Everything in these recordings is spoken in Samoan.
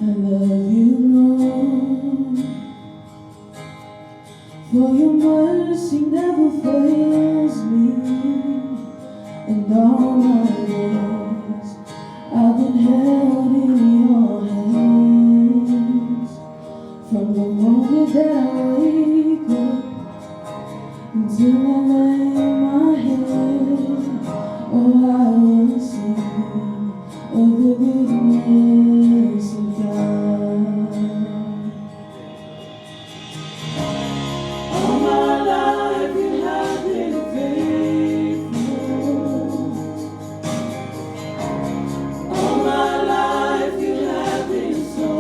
I love you, Lord, for your mercy never fails me. And all my days I've been held in your hands. From the moment that I wake up until I lay my head, oh, I will sing of the goodness of God. All my life you have been faithful. All my life you have been so,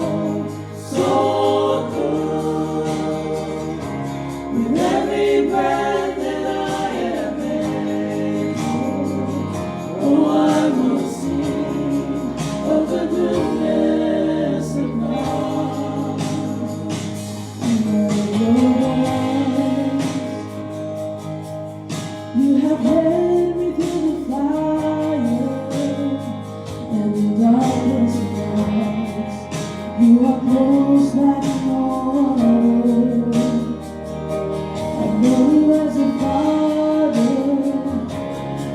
so good. With every breath that I am able, oh, I will sing of the goodness of God. I love your voice. You have led me through the fire and the darkest nights. You are close like no other. I've known you as a father.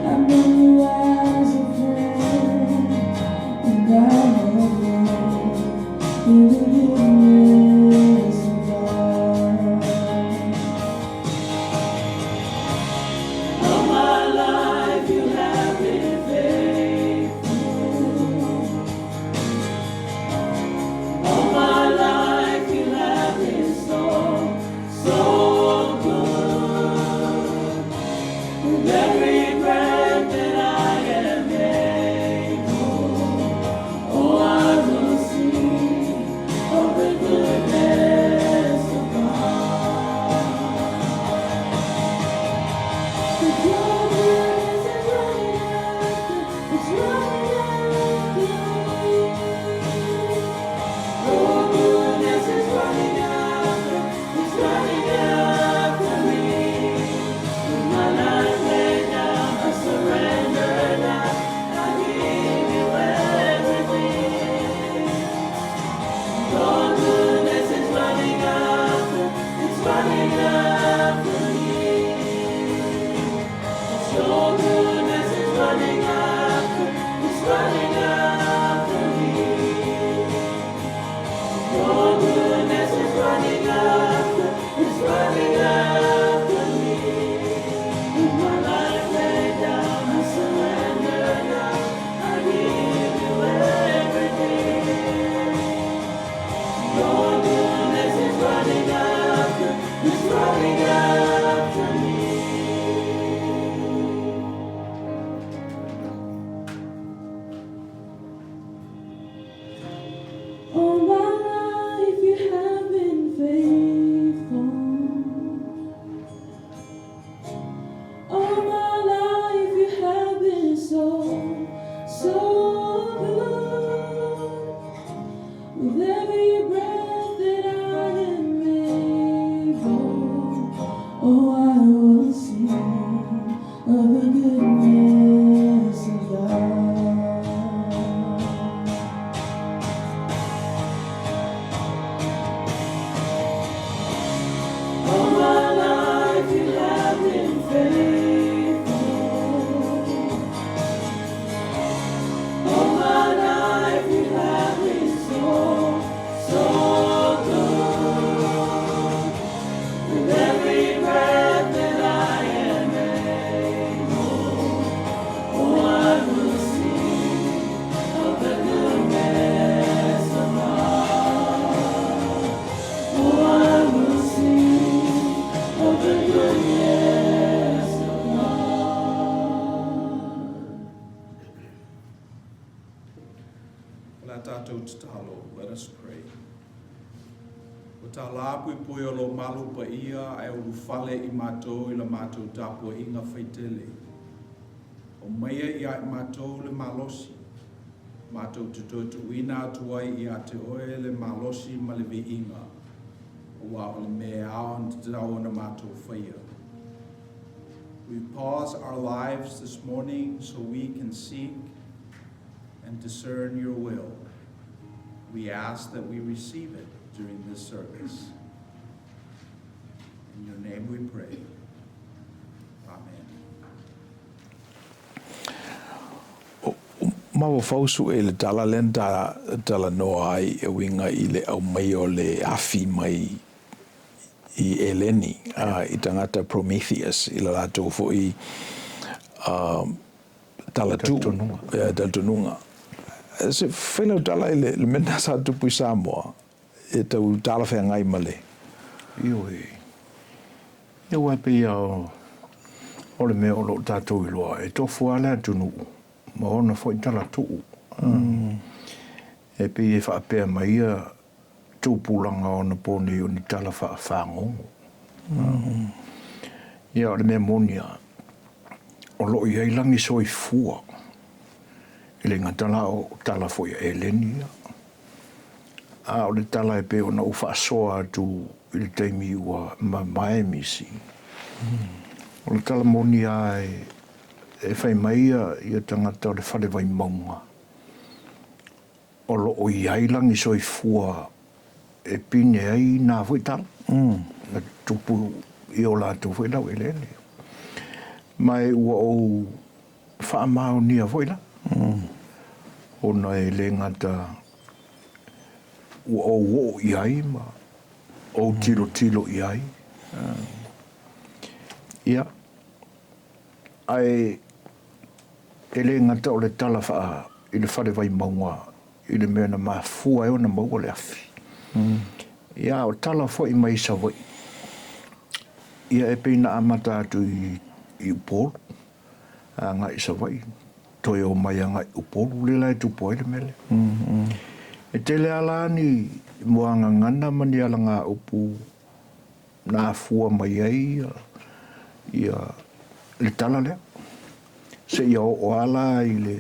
I've known you as a friend, and I have lived in the goodness of God. All my life you have been faithful. All my life you have been so, so good. With every breath that I am able, oh, I will sing of the goodness of God. Your goodness is running after, it's running after me. Your goodness is running after, it's running after me. With my life laid down, I surrender now. I give you everything. Your goodness is running after, it's running after me. It's your goodness is running after, it's running after me. Your goodness is running after, it's running after me. With my life laid down, I surrender now. I give you everything. Your goodness is running after, it's running after me. All my life you have been faithful. All my life you have been so, so good. With every breath that I am able, oh, I will sing of the goodness of God. All my life you have been faithful. All my life you have been so, so good. With every breath that I am able, oh, I will sing of the goodness of God. Oh, I will sing of the goodness of God. O le a tatou tatalo, let us pray. Ua talāpuipui o lou malu paia ae ulufale i matou i la matou tapuaiga faitele. Aumaia ia i matou le malosi, matou te toe tuuina atu ai ia te oe le malosi ma le viiga, aua o le mea e ao ona tatau ona matou faia. We pause our lives this morning so we can seek and discern your will. We ask that we receive it during this service. In your name we pray. Amen. Mafaufau sue i le tala lea na talanoa ai e uiga i le aumaia o le afi mai i Eleni i tagata Prometheus i le latou foi tala tuu, talitonuga. Se fai lau tala i le mea lena sa tupu i Samoa e tau talafeagai ma le. Ioe. Ia aua e pei lava o le mea o lo o tatou iloa, e tofu lava le atunuu ma ona foi tala tuu. E pei e faapea mai ia tupulaga o ona po nei o ni tala faafagogo. Ia o le mea moni lava, o lo o i ai lagi soifua, e le gata la o tala foi a Eleni ia, a o le tala e pei ona ou faasoa atu i le taimi ua mavae misi. O le tala moni lava e fai mai ia tagata o le fale Vaimauga, o lo o i ai lagi soifua e pine ai nā foi tala na tupu i o latou foi laueleele. Ma e ua ou faamaonia foi la, ona e le gata ua ou oo i ai ma ou tilotilo i ai. Ia, ae E le gata o le tala faa i le fale Vaimauga i le mea na mafua ai ona maua le afi. Ia, a o tala foi mai Savaii, ia e pei na amata atu i Upolu agai i Savaii, toe omai agai i Upolu, lea la e tupu ai le mea lea. E tele lava la ni muagagana ma ni alagaupu na afua mai ai ia le tala lea, seia oo lava la i le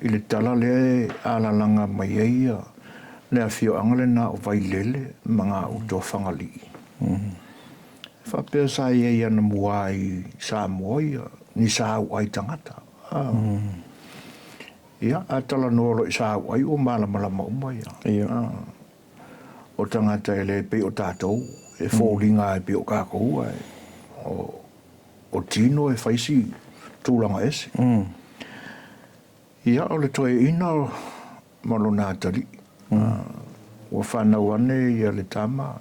i le tala lea e alalaga mai ai le afioaga lena o Vailele ma gauta o Fagalii. E faapea sa i ai anamua i Samoa ia ni sauai tagata. Ia, a talanoa loa i sauai ua malamalama uma ia. O tagata e le pei o tatou, e foliga e pei o kakou ae o tino e fai si tulaga ese. Ia, o le toeaina ma lona atalii, ua fanau ane ia le tama,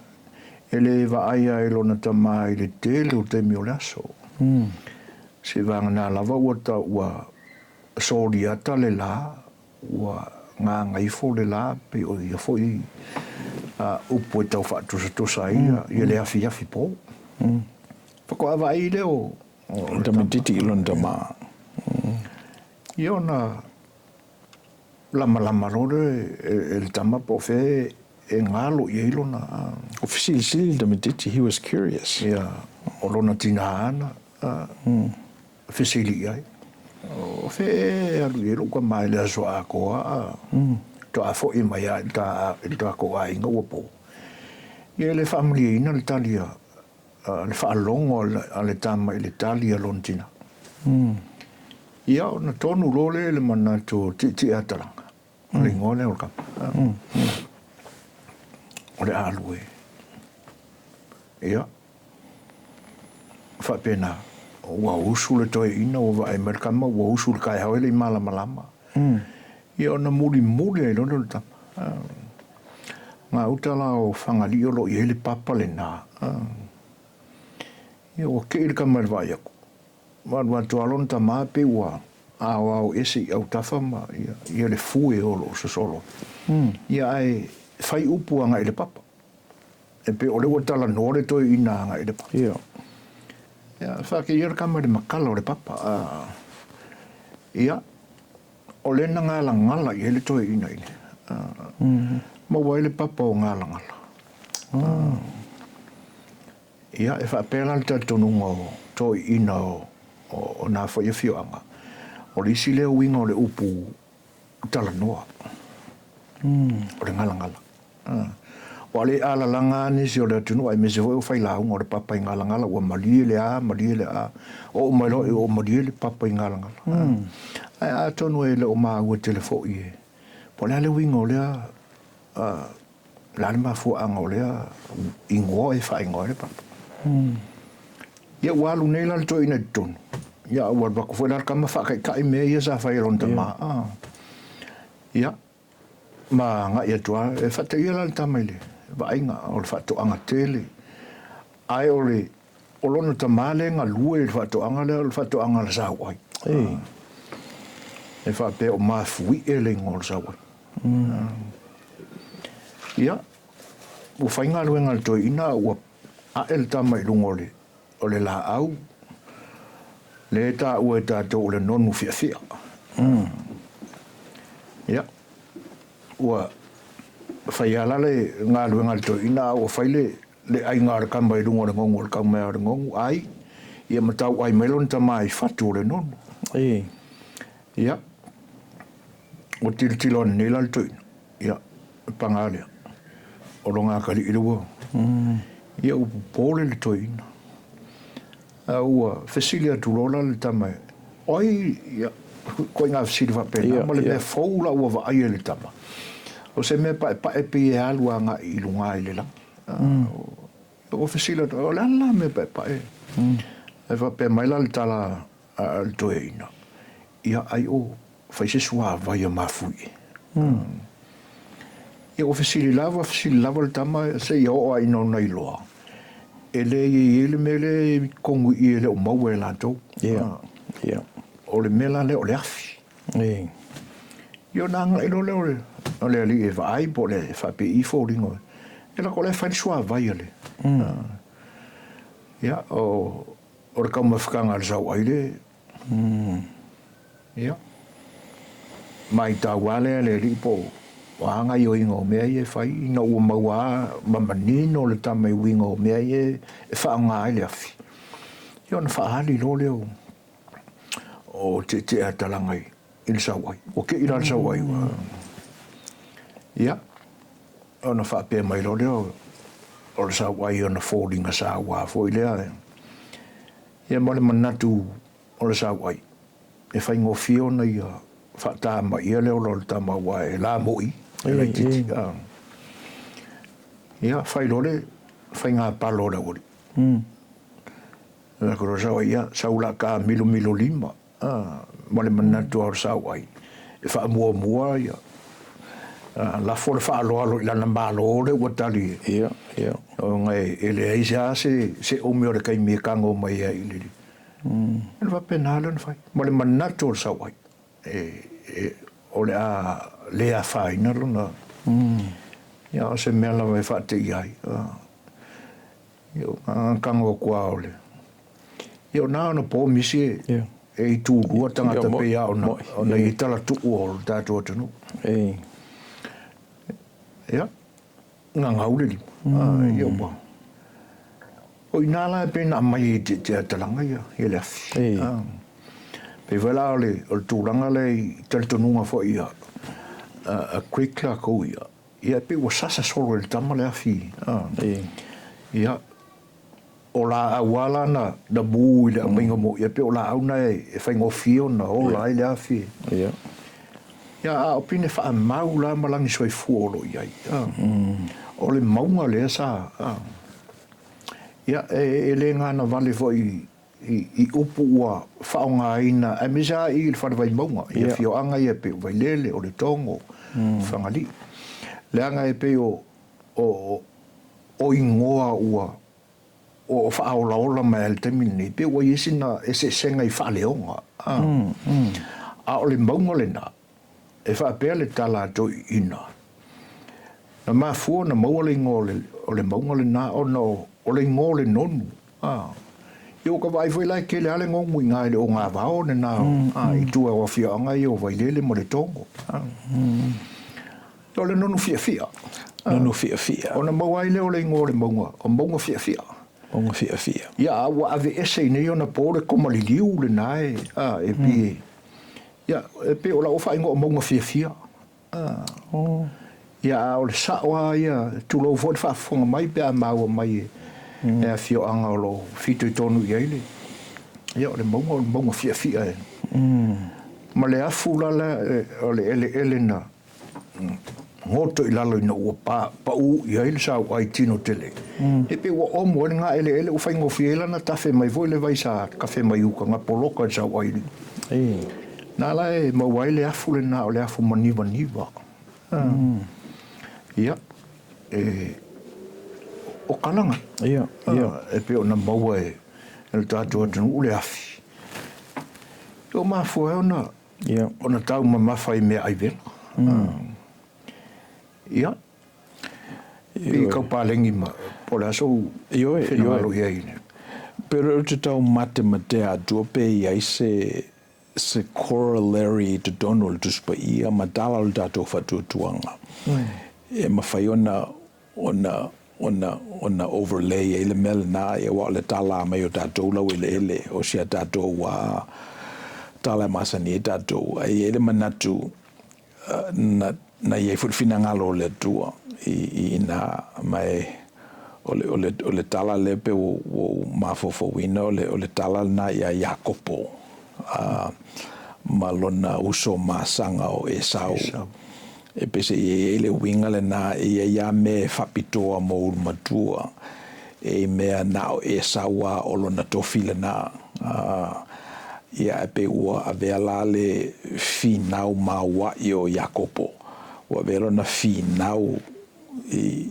e le vaai lava i lona tama i le tele o taimi o le aso. Seivagana lava ua soliata le la, Ua gagaifo le la, pei o ia foi upu e tau faatusatusa ai ia le afiafi po. Faatoa vaai lea o le tamaitiiti i lona tama. Ia ona lamalama loa lea e le tama po o fea e galo i ai lona. O fesilisili le tamaitiiti, he was curious. Ia, o lona tina ana. Fesili i ai, O fea ea e alu i ai lou tama i le aso atoa a faatoa foi mai lava i le tatou aiga ua po? Ia e le faamalieina le tali a le faalogo a le tama i le tali a lona tina. Ia ona tonu loa lea i le manatu o Tiitiiatalaga, o le igoa lea o le tama, o le a alu e. Ia, faapena, ua usu le toeaina, ua vaai mai le tama ua usu i le taeao e le i malamalama. Ia ona mulimuli ai loa lea o le tama. Gauta la o Fagalii o lo o i ai le papa lena. Ia ua kei le tama i le vaai atu. Ua alu atu lava lona tama pei ua aoao ese i autafa ma ia le fue o lo o sosolo. Ia ae fai upu agai i le papa. E pei o lea ua talanoa le toeaina agai i le papa. Ia. Ia, faakeia le tama i le makala o le papa. Ia, o lea na galagala i ai le toeaina i le. Maua ai le papa o galagala. Ia, e faapea la le talitonuga o toeaiina o nā foi afioaga, o le isi lea uiga o le upu talanoa, o le galagala. Ua le alalaga lava nisi o le atunuu aemaise foi o failauga o le papa i galagala ua malie le a, malie le a, oo mai loa ua malie le papa i galagala. Ae atonu e le o maua tele foi e, po o le a le uiga o lea O le a le mafuaaga o lea igoa e faaigoa ai le papa? Ia ua alu nei la le toeaina i totonu, ia ua alu atu foi la le tama faataitai mea ia sa fai e lona tama. Ia, ma agai atu lava, e faataia la le tama i le vaaiga o le faatoaga tele. Ae o le o lona tama lea e galue i le faatoaga lea, o le faatoaga a le sauai. E faapea o Mafuie le igoa o le sauai. Ia, ua fai galuega a le toeaina a ua ae le tama i luga o le, o le laau lea e taua e tatou o le nonu fiafia. Ia, ua fai lava la le galuega a le toeaina a ua fai le, le aiga a le tama i luga o le nonu o le taumea o le nonu, ai, ia ma tauai mai lona tama i fatu o le nonu. Ia, Ua tilotilo ane nei la le toeaina, ia, paga lea, o lona atalii lea ua, ia ua popole le toeaina. A ua fesili atu loa la le tama, o ai, ia, ituaiga fesili faapena, ma le mea fou la ua vaaia e le tama, o se mea paepae pei e alu agai i luga i le lagi. Ua fesili atu, o le a la mea paepae? Ae faapea mai la le tala a le toeaina, ia ai o fai se suavai a Mafuie. Ia ua fesili lava, fesili lava le tama seia oo lava ina ona iloa, e leai e i ai le mea lea i totonu i i e le o maua e latou. O le mea la lea o le afi. Ia ona agai loa lea o le alii e vaai po o le faapipii foliga. Ia lako o la e fai le suavai a le. Ia o le taumafataga a le sauai le Ia, maitau lava lea e le alii po o a gaoioiga o mea ia e fai ina ua maua lava ma manino le tama i uiga o mea ia e faaaoga ai le afi. Ia ona faaali loa lea o Tietieatalaga i le sauai. Ua te i la le sauai ua. Ia, ona faapea mai loa lea o le sauai i ona foliga saua foi lea. Ia ma le manatu o le sauai, e faigofie ona ia faatamaia le ola o le tama aua e lamo'i, e laitiiti. Ia, fai loa le faiga palo a le aualii. Fai atu loa le sauai, ia, sau o le a ta milomilo lima, ma le manatu lava o le sauai, e faamuamua ia, lafo le faaaloalo i lana Malo lea ua tali, ona e leai lava se umi o le taimi e tago mai ai i le Ona faapena lea ona fai, ma le manatu o le sauai, o le a le afaina lona, ia o se mea lava e faateia ai. Ia, o tago atu lava o le... Ia o na ona po misi e itulua tagata pei lava ona i ai talatuu o le tatou atunuu. Ia, gagau le lima. Ia ua... O i ina la e pei ona aumai ai e Tietieatalaga ia le afi. E pei foi la o le tulaga lea i talitonuga foi a Greek latou ia, ia e pei ua sasa solo e le tama le afi. Ia, o laau lava la na na mū i le aumaiga mo ia, e pei o laau na e faigofie ona ola ai le afi. Ia, a o pine faamau la ma lagi soifua o lo o i ai. O le mauga lea sa, ia, e le gana vale foi i upu ua faaaogaina, aemaise lava i le Fale Vaimauga, i afioaga ia e pei o Vailele, o Letogo, Fagalii. Leaga e pei o o igoa ua faaolaola mai lava i le taimi lenei, pei ua i ai sina eseesega i faaleoga. A o le mauga lena, e faapea le tala a toeaiina, na mafua ona maua le igoa o le mauga lena ona o le igoa o le nonu. Ia ua ka vaai foi la e tele lava le nonu i ina i le ogavao lena i tua o afioaga ia o Vailele ma Letogo. O le nonu fiafia. Nonu fiafia. Ona maua ai lea o le igoa o le mauga, o Mauga Fiafia. Mauga Fiafia. Ia, a ua aveese i nei ona po le koma liliu lena e, a, e pei e, ia, e pei o lau faaigoa o Mauga Fiafia. A, oh. Ia, a o le sao lava ia, tulou foi le faafofoga mai pe a maua mai e, e afioaga o lo o fitoitonu i ai le, ia, o le mauga o le Mauga Fiafia e. Ma le afu la, o le eleele na. goto i lalo ina ua pa, paʻū i ai le sauai tino tele. E pei ua omo ai le gaeleele ua faigofie ai lana tafe mai foi le vai sa kafe mai uka na poloka i le sauai i Na la e maua ai le afu lena o le afu manivaniva. Ia, e, o Kalaga. Ia, ia. E pei ona maua e le tatou atunuu le afi. Ua mafua ai ona Ia. Ona taumamafa i meaai vela. Ia. Pei kau paleni ma po o le a sou finagalo i ai. Pero ou te tau matematea atua pe i ai se se corollary i totonu o le Tusi Paia ma tala o le tatou faatuatuaga e mafai ona ona ona ona overlay ai le mea lena, aua o le tala mai o tatou laueleele o si a tatou ua tala e masani ai tatou. Ae i ai le manatu na na i ai foi le finagalo o le Atua i i ina ma e o le o le o le tala lea pei ua ou mafaufauina o le o le tala lena ia Iakopo a ma lona uso masaga o Esau. E peiseai e i ai le uiga lena, e i ai lava mea e faapitoa mo ulumatua, e i mea na o Esau lava o lona tofi lena. Ia, ae pei ua avea la le finau maoaʻi o Iakopo, ua avea lona finau i,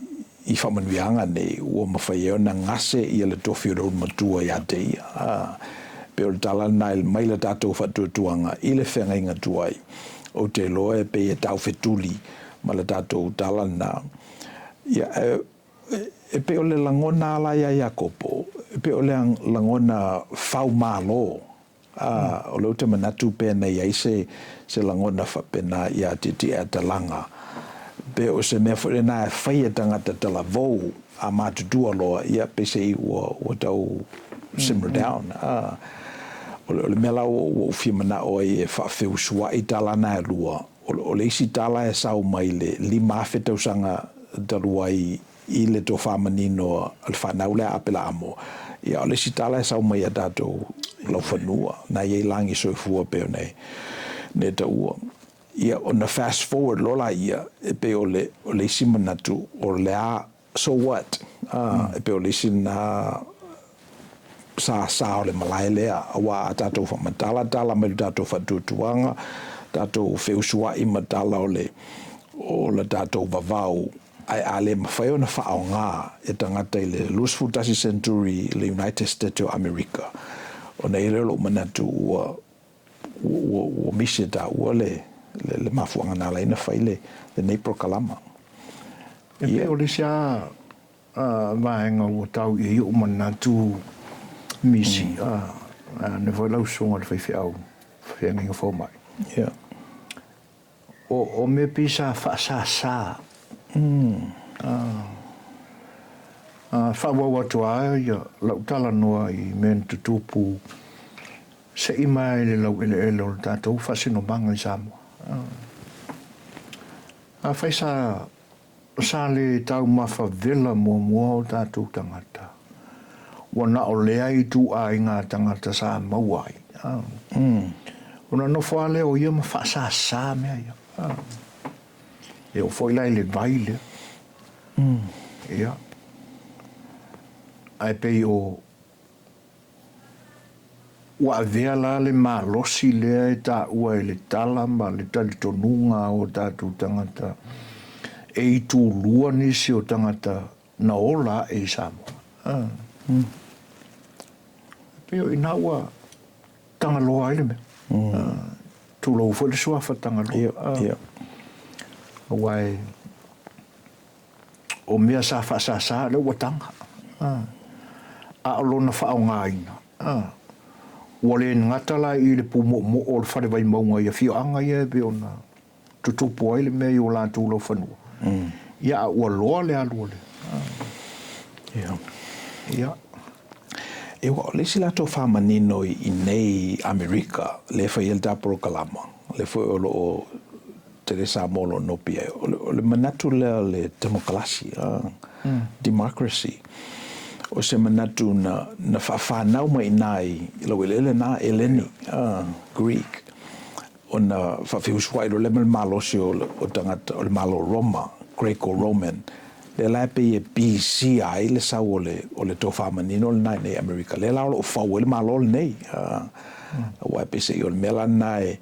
i faamanuiaga nei, ua mafai ai ona gase ia le tofi o le ulumatua ia te ia. A, pei o le tala lena mai le tatou faatuatuaga i le feagaiga tuai. Ou te iloa e pei e taufetuli ma le tatou tala lena. Ia, e, e pei o le lagona lava la ia Iakopo, e pei o le lagona faumalo. Ā, o lea ou te manatu pe na i ai se, se lagona faapena iā Tieti'eatalaga, pe o se mea foi lena e fai e tagata talavou a matutua loa, ia, peiseai ua, ua tau simmer down. Ā, o le, o le mea la ua, ua ou fia mana'o ai e faafeusua'i tala na e lua, o le, o le isi tala e sau mai le 5000 tausaga talu ai i le tofa manino a le fanau lea a Apelaamo, ia, o le isi tala e sau mai ia tatou laufanua, na i ai lagi soifua pei ona e taua. Ia, ona fast forward loa laia, e pei o le, o le isi manatu, o le a, so what? A, e pei o le isi lena sa sa o le malae lea, aua a tatou faamatala tala mai lo tatou faatuatuaga, tatou feusuai ma tala o le, o le tatou vavau, Ae a le mafai ona faaaoga e tagata i le 21 senturi i le United States o Amerika, ona i ai lea o lou manatu ua, ua, ua misi e taua le, le, le mafuaaga na ala ai ona fai le, lenei polokalama. E pei o le isi lava vaega ua tau i ai ou manatu misi, a, nei foi lau susuga i le faifeau feagaiga fomai. Yeah. O mea pei sa faasasa faaauau atu lava lau talanoa i mea na tutupu se'i mai i le laueleele o le tatou faasinomaga i Samoa. Afai sa Sa le taumafa vela muamua o tatou tagata. Ua na o lea ituaiga tagata sa maua ai. Ona nofo lava lea o ia ma faasasa mea ia. E oo foi la i le vai lea. Ia. Ae pei o Ua avea la le malosi lea e taua e le tala ma le talitonuga o tatou tagata e itulua nisi o tagata na ola aʻe i Samoa. E pei o i ina ua tagaloa ai le mea. Tulou foi le suafa Tagaloa. Aua e O mea sa faasasa lea ua taga, a o lona faaaogaina, ua le gata la i le pumoomoo o le fale Vaimauga i afioaga ia e pei ona tutupu ai le mea i o latou laufanua, ia a ua loa le alu o le. Ia. E ua o le isi latou faamanino i nei Amerika, lea e fai ai le ta polokalama, lea foi o lo o Tele Samoa o lo o nopi ai. O le manatu lea o le temokalasi, democracy, o se manatu na, na faafanau mai i ina i laueleele na, Eleni, Greek. ona faafeusuai loa lea ma le malosi o o tagata o le Malo o Roma, Greco-Roman, lea la e pei e pisia ai le sau o le o le tofa manino lena i inei i Amerika, lea la o lo o fau ai le Malo lenei. Aua e peiseai o le mea la lena e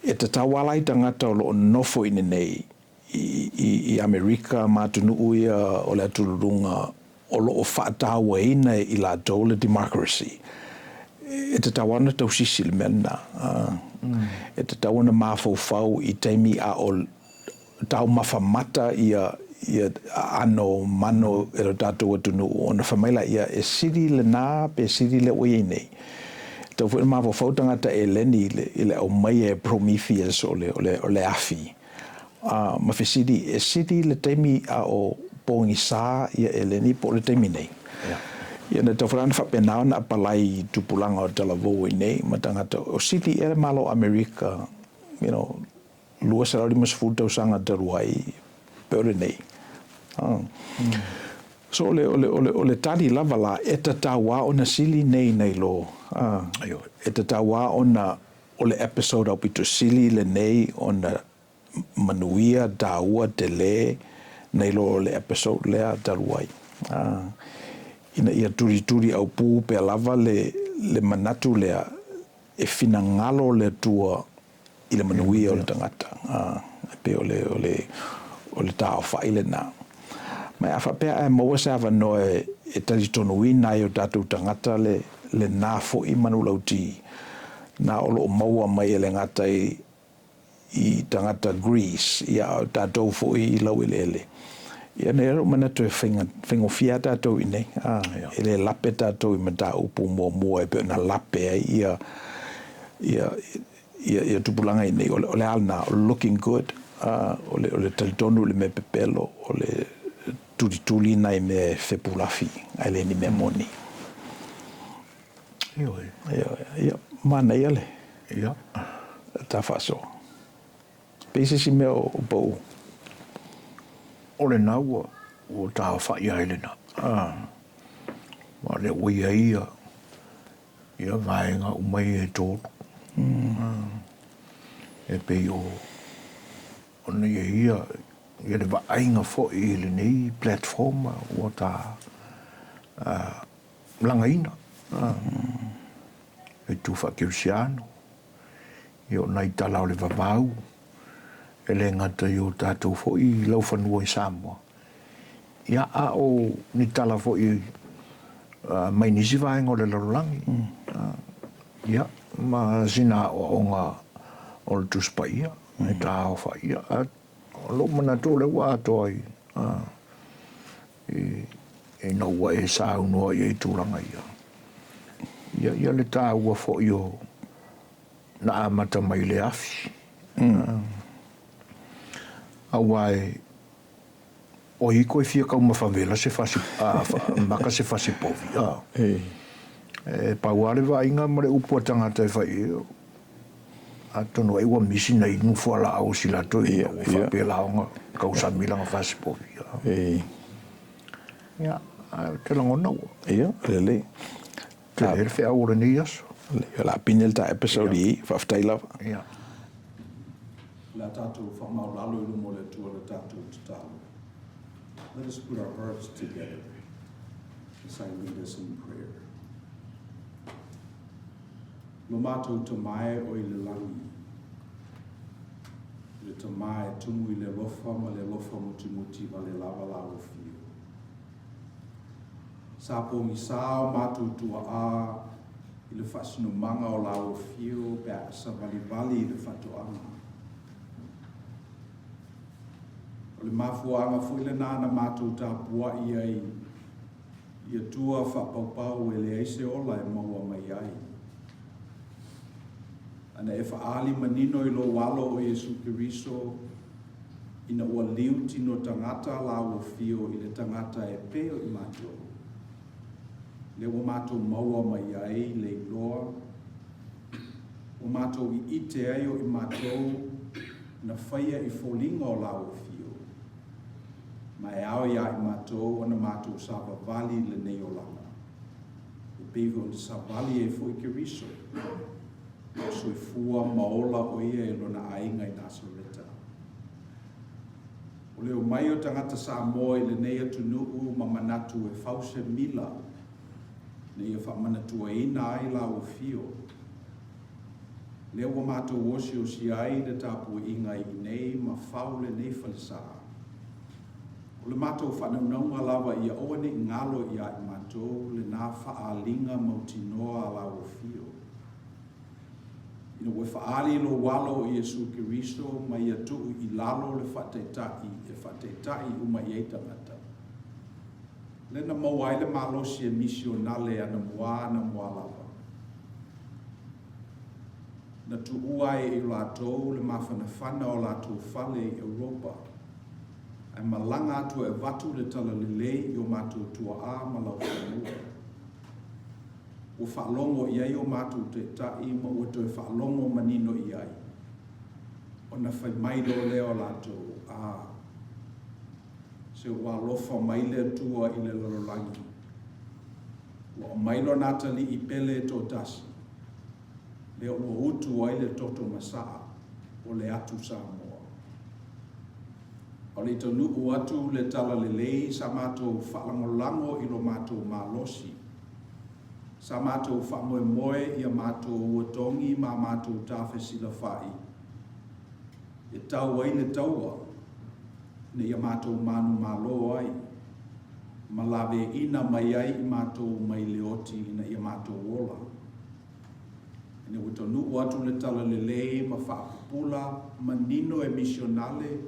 e tatau lava la i tagata o lo o nofo i inei i Amerika ma atunuu ia o le atululuga o lo o faatauaina e i latou le democracy, e tatau lava ona tausisi i le mea lena. E tatau ona mafaufau i taimi a o taumafa mata ia aano mano e lo tatou atunuu ona fai mai laia, e sili lena pe sili lea ua i ai nei. E tatau foi ona mafaufau tagata eleni i le aumaia e Prometheus o le afi A, ma fesili, e sili le taimi a o pogisa ia Eleni po o le taimi nei? Ia na tau ona faapena ona apalai i tupulaga o talavou i nei ma tagata o sili ea le Malo o Amerika, you know, 250 tausaga talu ai pe o lenei. So o le, o le, o le, o le tali lava la, e tatau lava ona sili nei nai lo, e tatau lava ona O le episode aupito sili lenei ona manuia taua tele nai lo o le episode lea talu ai. Ina ia tulituli aupu pea lava le le manatu lea e finagalo le Atua i le manuia o le tagata. E pei o le o le o le taaofai lena. Ma a faapea ae maua se avanoa e talitonuina ai o tatou tagata le lena foi manulauti na o lo o maua mai e le gata i i tagata Greece, ia a o tatou foi i laueleele. Ia nei lou manatu e faiga, faigofie lava tatou i inei, a, e le lape tatou i mataupu muamua e pei ona lape ai ia, ia, ia, ia tupulaga i inei. O le, o le a lena? O le looking good, a, o le, o le talitonu i le mea pepelo, o le tulituli nai mea e fepulafi, ae le ni mea moni. Ioe. Ioe. Ia, manaia le. Ia. Ta faasoa. Pei se isi mea o pau. O lena ua, ua taofa'i ai lena. Ah. Ma o lea ua i ai ia, ia vaega uma ia e tolu. Mm. Ah. E pei o, ona ia ia, ia le vaaiga foi i lenei platform ua ta, ah, lagaina le itu faakerisiano, ia o nai tala o le vavau, e le gata i o tatou foi laufanua i Samoa, ia a o ni tala foi mai nisi vaega o le lalolagi, ia ma sina aoaoga o le Tusi Paia e taaofai, ia o lou manatu o lea ua atoa i ina ua e saunoa i ai i tulaga ia. Ia, ia le taua foi o na amata mai i le afi. Mm. Aua e, o i koe fia kaumafa vela se fasi, a, fa, maka se fasi povi. A. E. E pau lava le vaaiga ma le upu a tagata e fai, atonu ai ua misi nai inu fualaau o si latou ina ua faapela ona kausami lana fasipovi. Ia, ae ou te lagona ua. Ia, lelei. Tele le feau o lenei aso. O le a pine le ta episode i i, faafetai lava. Ia. O le a tatou faamaualalo i luma o le Atua le tatou tatalo. Let us put our hearts together as I lead us in prayer. Lo matou Tama e o i le lagi, i le Tama e tumu i le alofa ma le alofa mutimutī vale lava la ua fio. Sa pogisa o matou tua'a i le faasinomaga o la ua fio pe a savalivali i le fatoaga. O le mafuaaga foi lena na matou tapua'i ai i Atua faapaupau e leai se ola e maua mai ai. A na e faaali manino i lou Alo o Iesu Keriso, ina ua liu tino tagata la ua fio i le tagata e pei o i matou, lea ua matou maua mai ai le iloa, ua matou iite ai o i matou na faia i foliga o la ua fio. Ma e ao iā i matou ona matou savavali i lenei olaga, e pei foi ona savali ai foi Keriso. A o soifua ma ola o ia i lona aiga i Nasareta. O le omai o tagata Samoa i lenei atunuu ma manatu e fau se mila ina ia faamanatuaina ai lau afio. Lea ua matou osiosi ai le tapuaiga i inei ma fau lenei falesa. O le matou faanaunauga lava ia aua ne i galo ia i matou lena faaaliga mautinoa a lau afio. Ina ua e faaali lou Alo o Iesu Keriso ma ia tuu i lalo le faataitai e faataitai uma i ai tagata, lea na maua ai le malosi e misionale anamua anamua lava. Na tuua ai e latou le mafanafana o latou fale i Europa, ae malaga atu e avatu le talalelei i o matou tuaa ma laufanua. Ua faalogo i ai o matou taitai ma ua toe faalogo manino i ai, ona fai mai loa lea o latou, A, se ua alofa mai le Atua i le lalolagi, ua aumai Lona Atalii pele e toatasi, lea ua utu ai le toto masaa o le atu Samoa. A o le i taunuu atu le talalelei sa matou faalagolago i lo matou malosi, sa matou faamoemoe i a matou ua togi ma a matou tafesilafai e tau ai le taua ina ia matou manumalo ai ma laveaiina mai ai i matou mai le oti ina ia matou ola. Ina ua taunuu atu le talalelei ma faapupula manino e misionale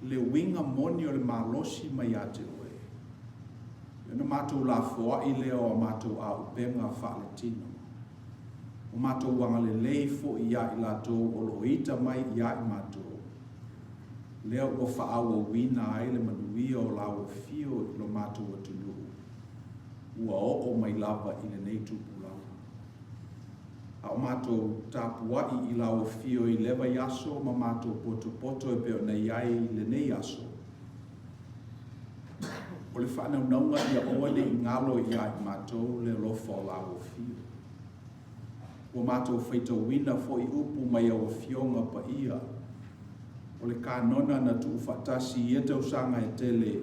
le uiga moni o le malosi mai ia te oe, ona matou lafoai lea o a matou auupega faaletino. Ua matou agalelei foi ia i latou o lo o ita mai ia i matou, lea ua faaauauina ai le manuia o lau afio i lo matou atunuu, ua oo mai lava i lenei tupulaga. A o matou tapuai i lau afio i lea vaiaso ma matou potopoto e pei ona i ai i lenei aso, o le faanaunauga ia aua ne i galo ia i matou le alofa o lau afio. Ua matou faitauina foi upu mai au afioga paia o le kanona na tuufaatasi i ia tausaga e tele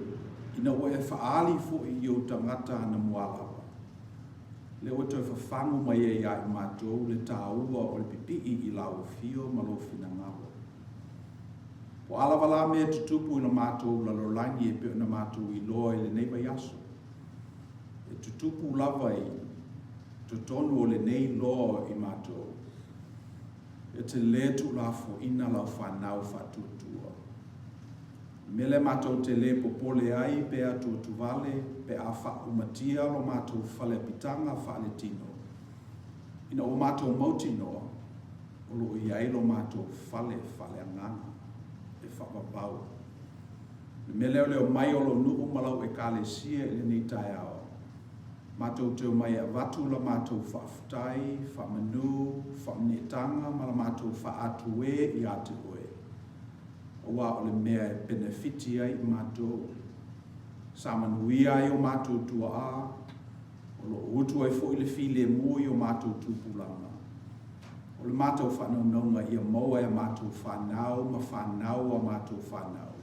ina ua e faaali foi i ou tagata anamua lava. Lea ua toe fafagu mai ai ia i matou le taua o le pipii i lau afio ma lou finagalo. Po o a lava la mea e tutupu i lo matou lalolagi e pei ona matou iloa i lenei vaiaso, e tutupu lava i totonu o lenei loa i matou, e te lē tuulafoaina lau fanau faatuatua. O le mea lea matou te lē popole ai pe atuatuvale pe a faaumatia lo matou faleapitaga faaletino, ina ua matou mautinoa o lo o i ai lo matou fale faaleagaga e faavavau. O le mea lea o le omai o lou nuu ma lau Ekalesia i lenei taeao, matou te omai e avatu la matou faafetai, faamanu, faamaneetaga ma la matou faaatuē ia te oe, aua o le mea e penefiti ai i matou. Sa manuia ai o matou tuaa, o lo o utu ai foi le filemu i o matou tupulaga. O le matou faanaunauga ia maua e a matou fanau ma fanau a matou fanau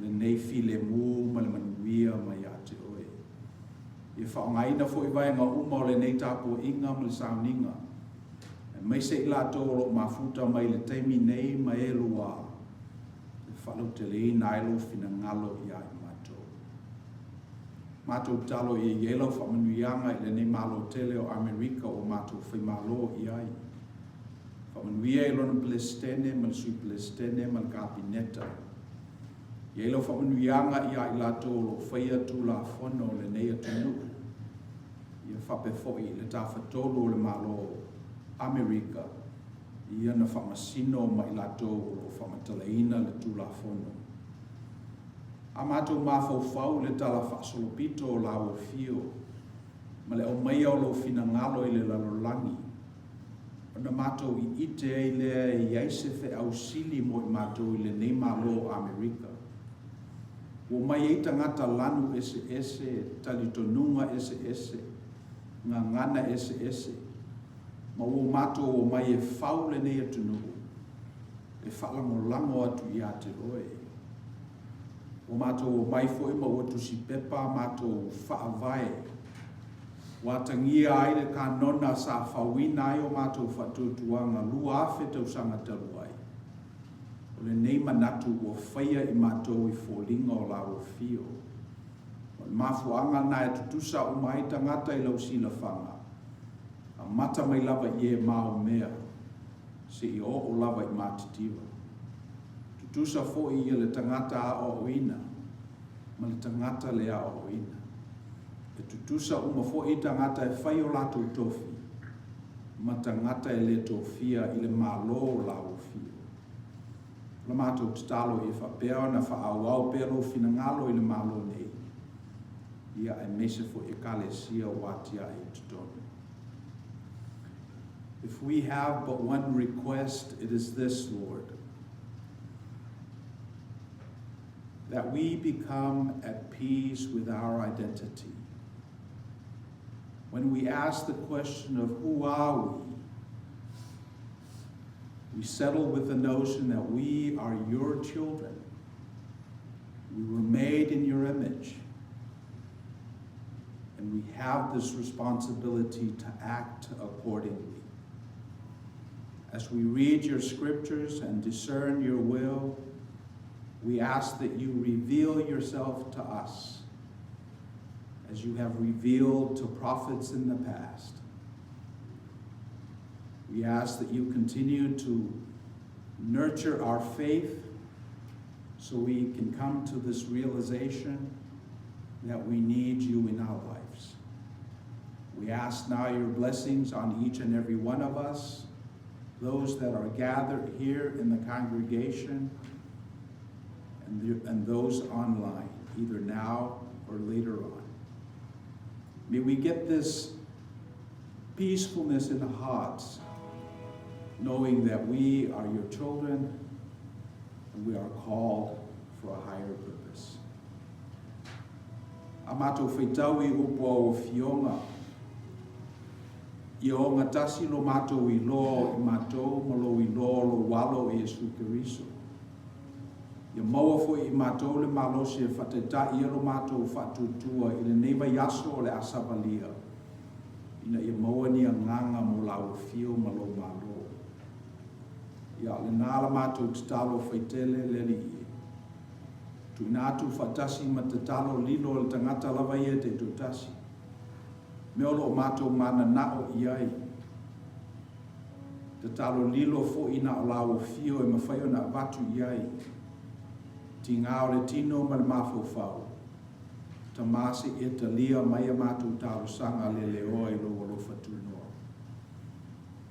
lenei filemu ma le manuia mai ia te oe. Ia faaaogaina foi vaega uma o lenei tapuaiga ma le sauniga, aemaise i latou o lo o mafuta mai i le taimi nei ma e lua, e faalauteleina ai lou finagalo ia i matou. Matou tatalo ia i ai lau faamanuiaga i lenei Malo tele o Amerika ua matou faimalo i ai. Faamanuia i lona Peresetene ma le Sui Peresetene ma le Kapeneta. I ai lau faamanuiaga ia i latou o lo o faia Tulafono o lenei atunuu. Ia faapea foi i le Tafatolu o le Malo o Amerika i ana faamasino ma i latou o lo o faamatalaina le Tulafono. A matou mafaufau i le tala faasolopito o lau afio ma le aumaia o lou finagalo i le lalolagi, ona matou iite ai lea e i ai se feau sili mo i matou i lenei Malo o Amerika. Ua omai ai tagata lanu eseese, talitonuga eseese, gagana eseese. Ma ua matou omai e fau lenei atunuu e faalagolago atu ia te oe. Ua matou omai foi ma ua tusi pepa a matou faavae ua atagia ai le kanona sa fauina ai o matou faatuatuaga 2000 tausaga talu ai. O lenei manatu ua faia i matou i foliga o lau afio. O le mafuaaga lena e tutusa uma ai tagata i lau silafaga, amata mai lava i e maomea seia oo lava i matitiva. Tutusa foi ia le tagata aoaoina ma le tagata le aoaoina. E tutusa uma foi tagata e fai o latou tofi ma tagata e le tofia i le Malo o lau afio. O la matou tatalo ia faapea ona faaauau pea lou finagalo i le Malo nei, ia aemaise foi Ekalesia ua atiae i totonu. If we have but one request, it is this, Lord, that we become at peace with our identity. When we ask the question of who are we, we settle with the notion that we are your children. We were made in your image. And we have this responsibility to act accordingly. As we read your scriptures and discern your will, we ask that you reveal yourself to us as you have revealed to prophets in the past. We ask that you continue to nurture our faith so we can come to this realization that we need you in our lives. We ask now your blessings on each and every one of us, those that are gathered here in the congregation, and, the, and those online, either now or later on. May we get this peacefulness in the hearts, knowing that we are your children and we are called for a higher purpose. A matou faitau i upu o au afioga, ia ogatasi lo matou iloa o i matou ma lou iloa o lou Alo o Iesu Keriso. Ia maua foi i matou le malosi e faataitai ai lo matou faatuatua i lenei vaiaso o le a savalia, ina ia maua ni agaga mo lau afio ma lou Malo. Ia, o lena la matou tatalo faitele le Alii e. Tuuina atu faatasi ma tatalo lilo e le tagata lava ia e taitoatasi. Mea o lo o matou mananao i ai. Tatalo lilo foi na o lau afio e mafai ona avatu i ai. Tiga o le tino ma le mafaufau. Tama se ia talia mai a matou talosaga leleoa i lou alofa tunoa.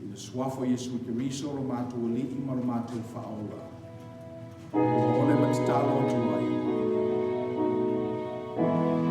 I le Suafa o Iesu Keriso lo matou Alii ma lo matou Faaola, ua ole ma tatalo atu ai. Amene.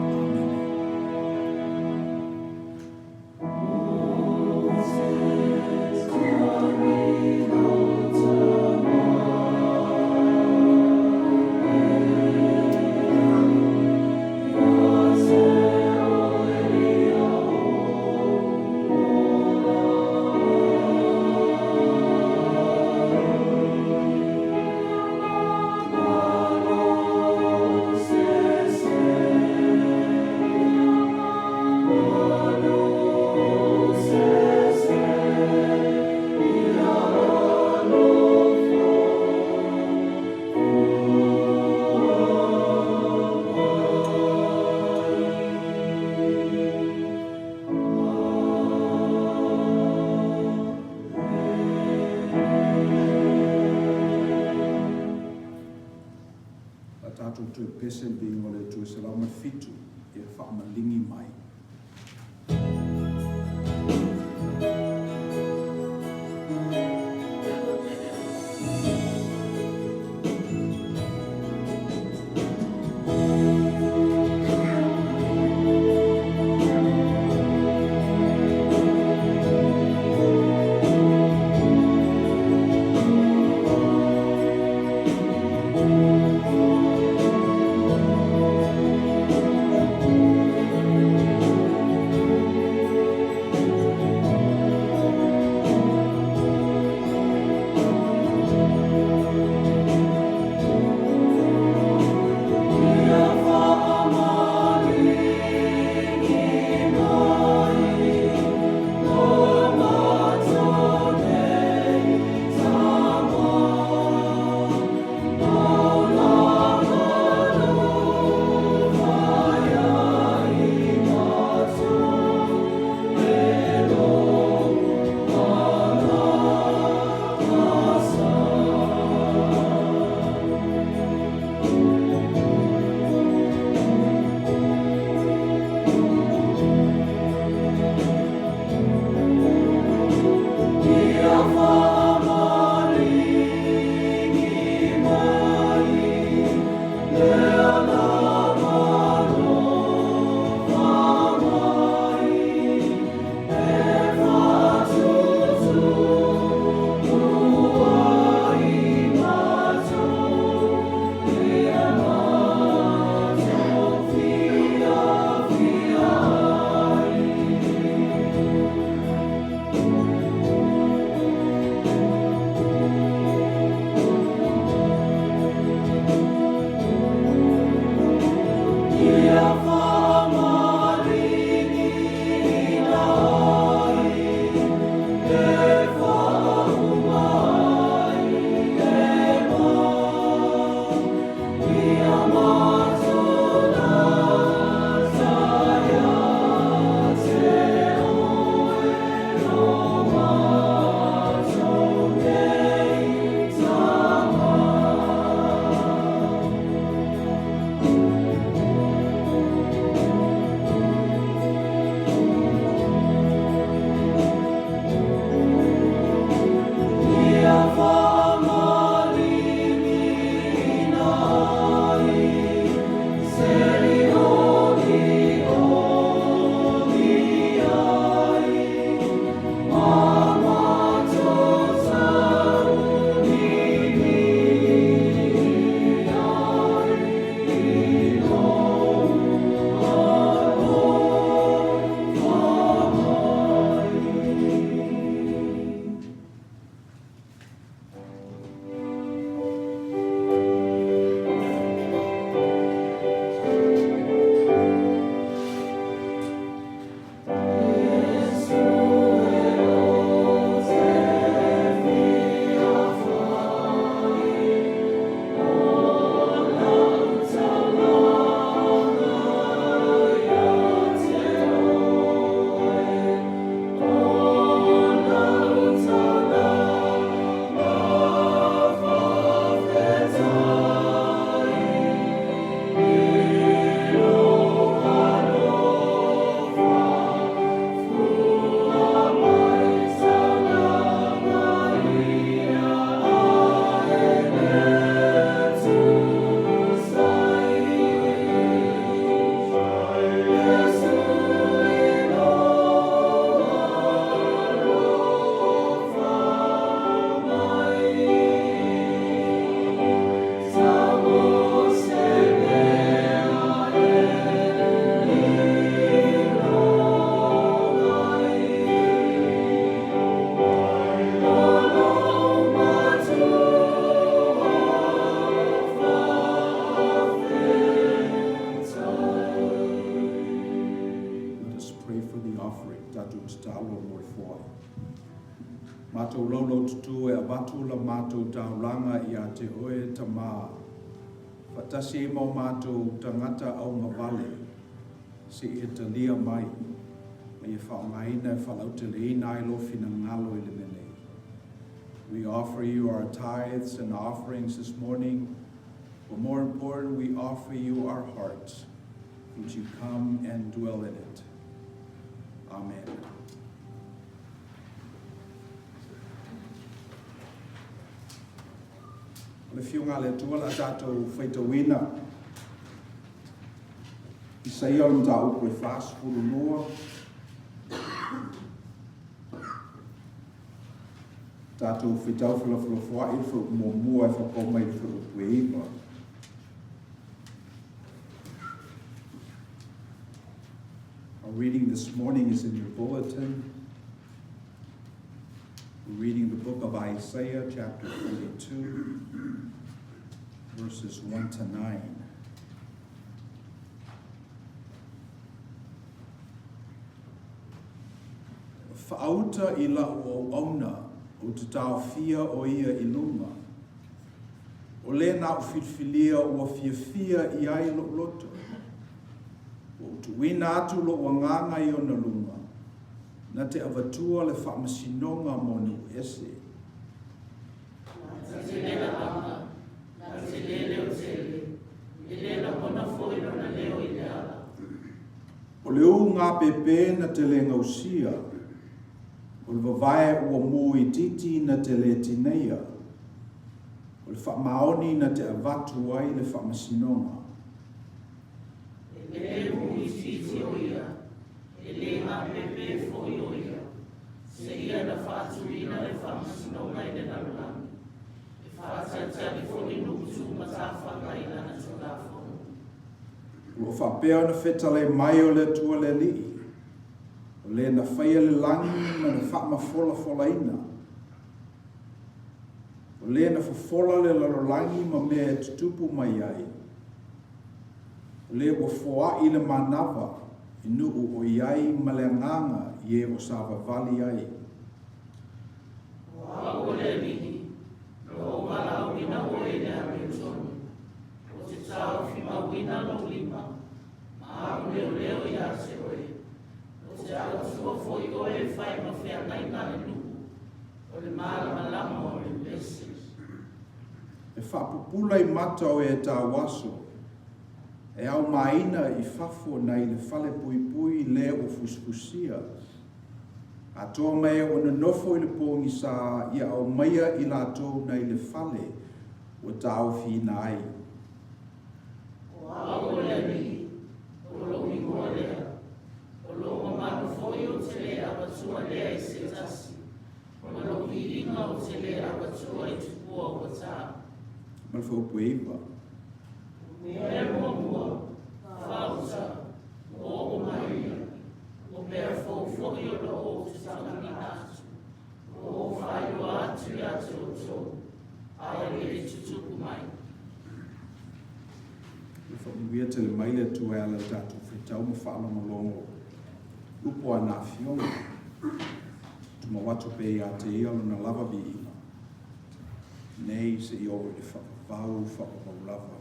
A tatou toe pese le viiga o le Atua 107, ia faamaligi mai. Let us pray for the offering. Tatou tatalo mo le foai. Matou laulau tutu e avatu la matou taulaga ia te oe Tama, faatasi ai ma o matou tagata augavale, se i e talia mai, ma ia faaaogaina e faalauteleina ai lou finagalo i le mea nei. We offer you our tithes and offerings this morning, but more important, we offer you our hearts. Would you come and dwell in it? Amen. O le Afioga a le Atua o le a tatou faitauina Isaia o le mataupu e 42. Tatou faitau felafolafoai le fuaiupu muamua e faapau mai le fuaiupu e iva. Our reading this morning is in your bulletin. We're reading the book of Isaiah, chapter 42, verses 1 to 9. Faauta i lau auauna, ou te taofia o ia i luga. O le na ou filifilia ua fiafia i ai lou loto. Ua ou tuuina atu lou agaga i ona luga, na te avatua le faamasinoga mo nuu ese. Na te le lavaga, na te le leotele. gapēpē na te lē gausia, o le vavae ua mū itiiti na te lē tineia, o le faamaoni na te avatu ai le faamasinoga. E lē mū itiiti o ia, e lē gapēpē foi o ia, seia na faatuina le faamasinoga i le lalolagi, e faatalitali foi nuu tumatafaga i lana tulafono. O lo o faapea ona fetalai mai o le Atua le Alii, o le na faia le lagi ma na faamafolafolaina, o le na fofola le lalolagi ma mea e tutupu mai ai, o le ua foai le manava i nuu o i ai ma le agaga i e o savavali ai. O au o le Alii, na ou valaauina oe i le amiotonu, ou te taofimauina lou lima, ma au leoleo ia te oe, ou te autua foi oe e fai ma feagaiga a le nuu, o le malamalama o le pese. E faapupula i mata o e tauaso, e aomaina i fafo nai le falepuipui le ua fusifusia. Atoa ma e o nonofo i le pogisa ia aumaia i latou nai le fale ua taofiina ai. O au o le Alii, o lou igoa lea, o lou mamalu foi ou te lē avatua lea i se tasi, ma lou viiga ou te lē avatua i tupua ua tā. Ma le fuaiupu e 9. O mea muamua, faauta, ua oo mai ia, o mea fou foi o lo o ou te tauina atu, ua ou faailoa atu ia te outou, a e le i tutupu mai. Ia faamanuia tele mai le Atua e ala i le tatou faitau ma faalogologo i upu a ana Afioga. Tumau atu pea ia te Ia Lona lava viiga, nei seia oo i le faavavau faavavau lava.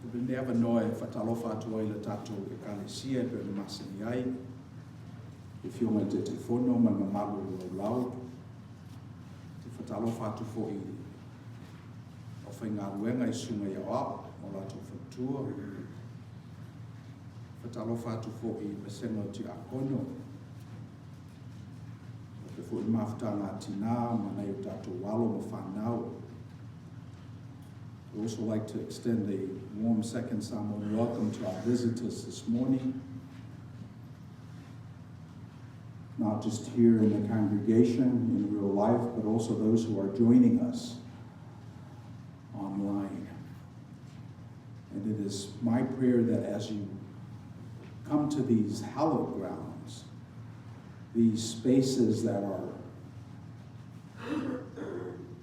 O lenei avanoa e faatalofa atu ai i le tatou Ekalesia e pei ona masani ai, le Afioga i le Taitaifono ma le mamalu o le laulau. Ou te faatalofa atu foi i le aufaigaluega i susuga i aoao ma o latou faletua. Faatalofa atu foi i le vasega o Tiakono, faapea foi le mafutaga a tinā ma nai o tatou alo ma fanau. I'd also like to extend a warm second Samoan welcome to our visitors this morning, not just here in the congregation in real life, but also those who are joining us online. And it is my prayer that as you come to these hallowed grounds, these spaces that are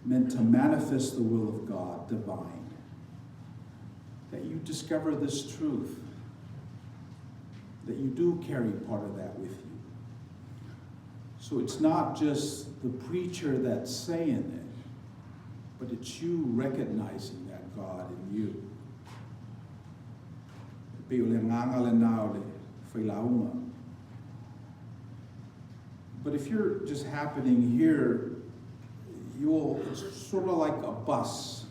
meant to manifest the will of God divine, that you discover this truth, that you do carry part of that with you. So it's not just the preacher that's saying it, but it's you recognizing that God in you. E pei o le agaga lena o le failauga. But if you're just happening here, it's sort of like a bus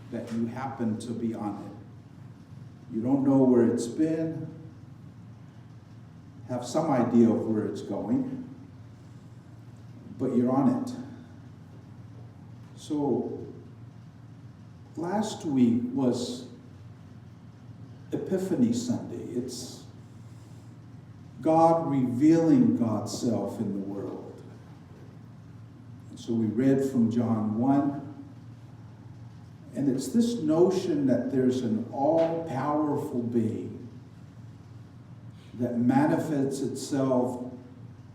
that you happen to be on it. You don't know where it's been, have some idea of where it's going, but you're on it. So last week was Epiphany Sunday. It's God revealing God's self in the world. And so we read from John 1. And it's this notion that there's an all-powerful being that manifests itself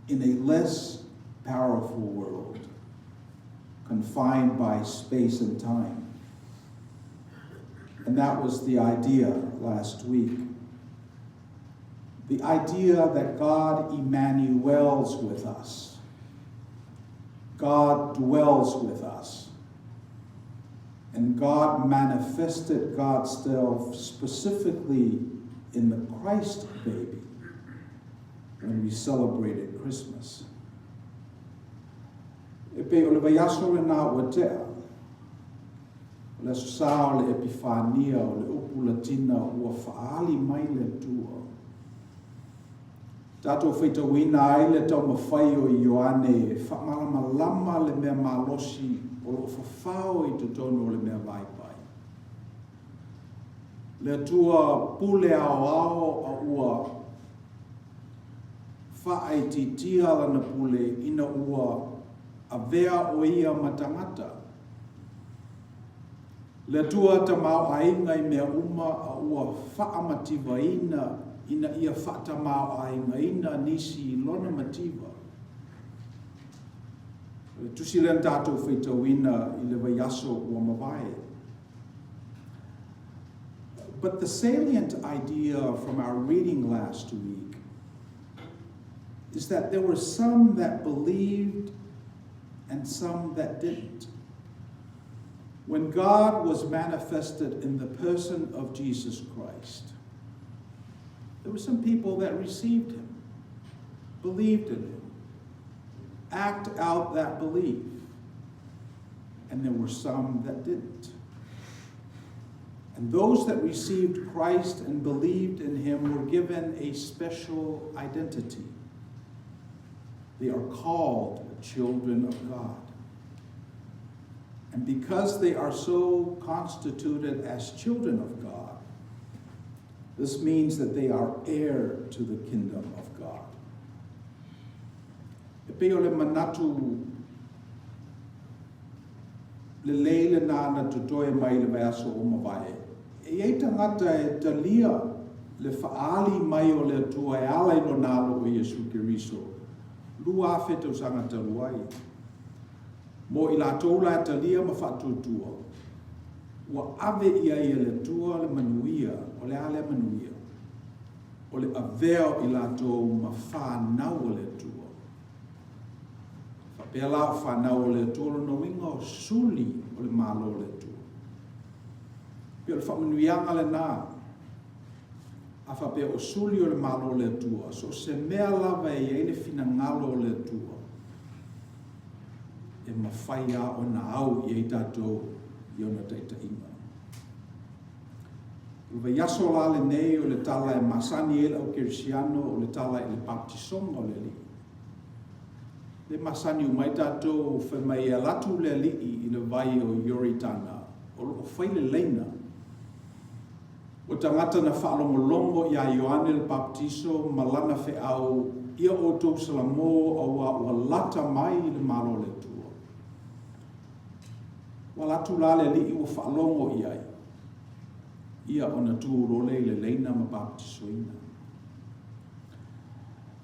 in a less powerful world, confined by space and time. And that was the idea last week. The idea that God Emmanuel's with us. God dwells with us. And God manifested God's self specifically in the Christ baby when we celebrated Christmas. E pei o le vaiaso lena ua tea, o le Aso Sa o le Epifania, o le upu Latina ua faaali mai le Atua. Tatou faitauina ai le taumafai o Ioane e faamalamalama le mea malosi o lo o fafao i totonu o le mea vaivai. Le Atua pule aoao a ua faaitiitia lana pule ina ua avea o ia ma tagata. Le Atua tamaoaiga i mea uma a ua faamativaina ina ia faatamaoaigaina nisi i lona mativa. O le tusi lea na tatou faitauina i le vaiaso ua mavae. But the salient idea from our reading last week is that there were some that believed and some that didn't. When God was manifested in the person of Jesus Christ, there were some people that received him, believed in him, act out that belief. And there were some that didn't. And those that received Christ and believed in him were given a special identity. They are called children of God. And because they are so constituted as children of God, this means that they are heir to the kingdom of God. E pei o le manatu lelei lena na totoe mai i le vaiaso ua mavae. E i ai tagata e talia le faaali mai o le Atua e ala i Lona Alo o Iesu Keriso, 2000 tausaga talu ai. Mo i latou la e talia ma faatuatua, ua ave i ai e le Atua le manuia, o le a lea manuia? O le avea o i latou ma fanau a le Atua. Faapea la o fanau a le Atua, o lona uiga o suli o le Malo o le Atua. Pei o le faamanuiaga lena. A faapea o suli o le Malo o le Atua, so o se mea lava e i ai le finagalo o le Atua, e mafai lava ona au i ai tatou i ona taitaiga. O le vaiaso la lenei o le tala e masani ai le au kerisiano o le tala i le baptisoga o le Alii. Le masani uma ai tatou fai mai e alu atu le Alii i le vai o Ioritana o lo o fai le laina. O tagata na faalogologo iā Ioane le Papatiso ma lana feau, Ia outou salamo auā ua lata mai le Malo o le Atua. Ua ala atu la le Alii ua faalogo i ai, ia ona tu loa lea i le laina ma bapatisoina.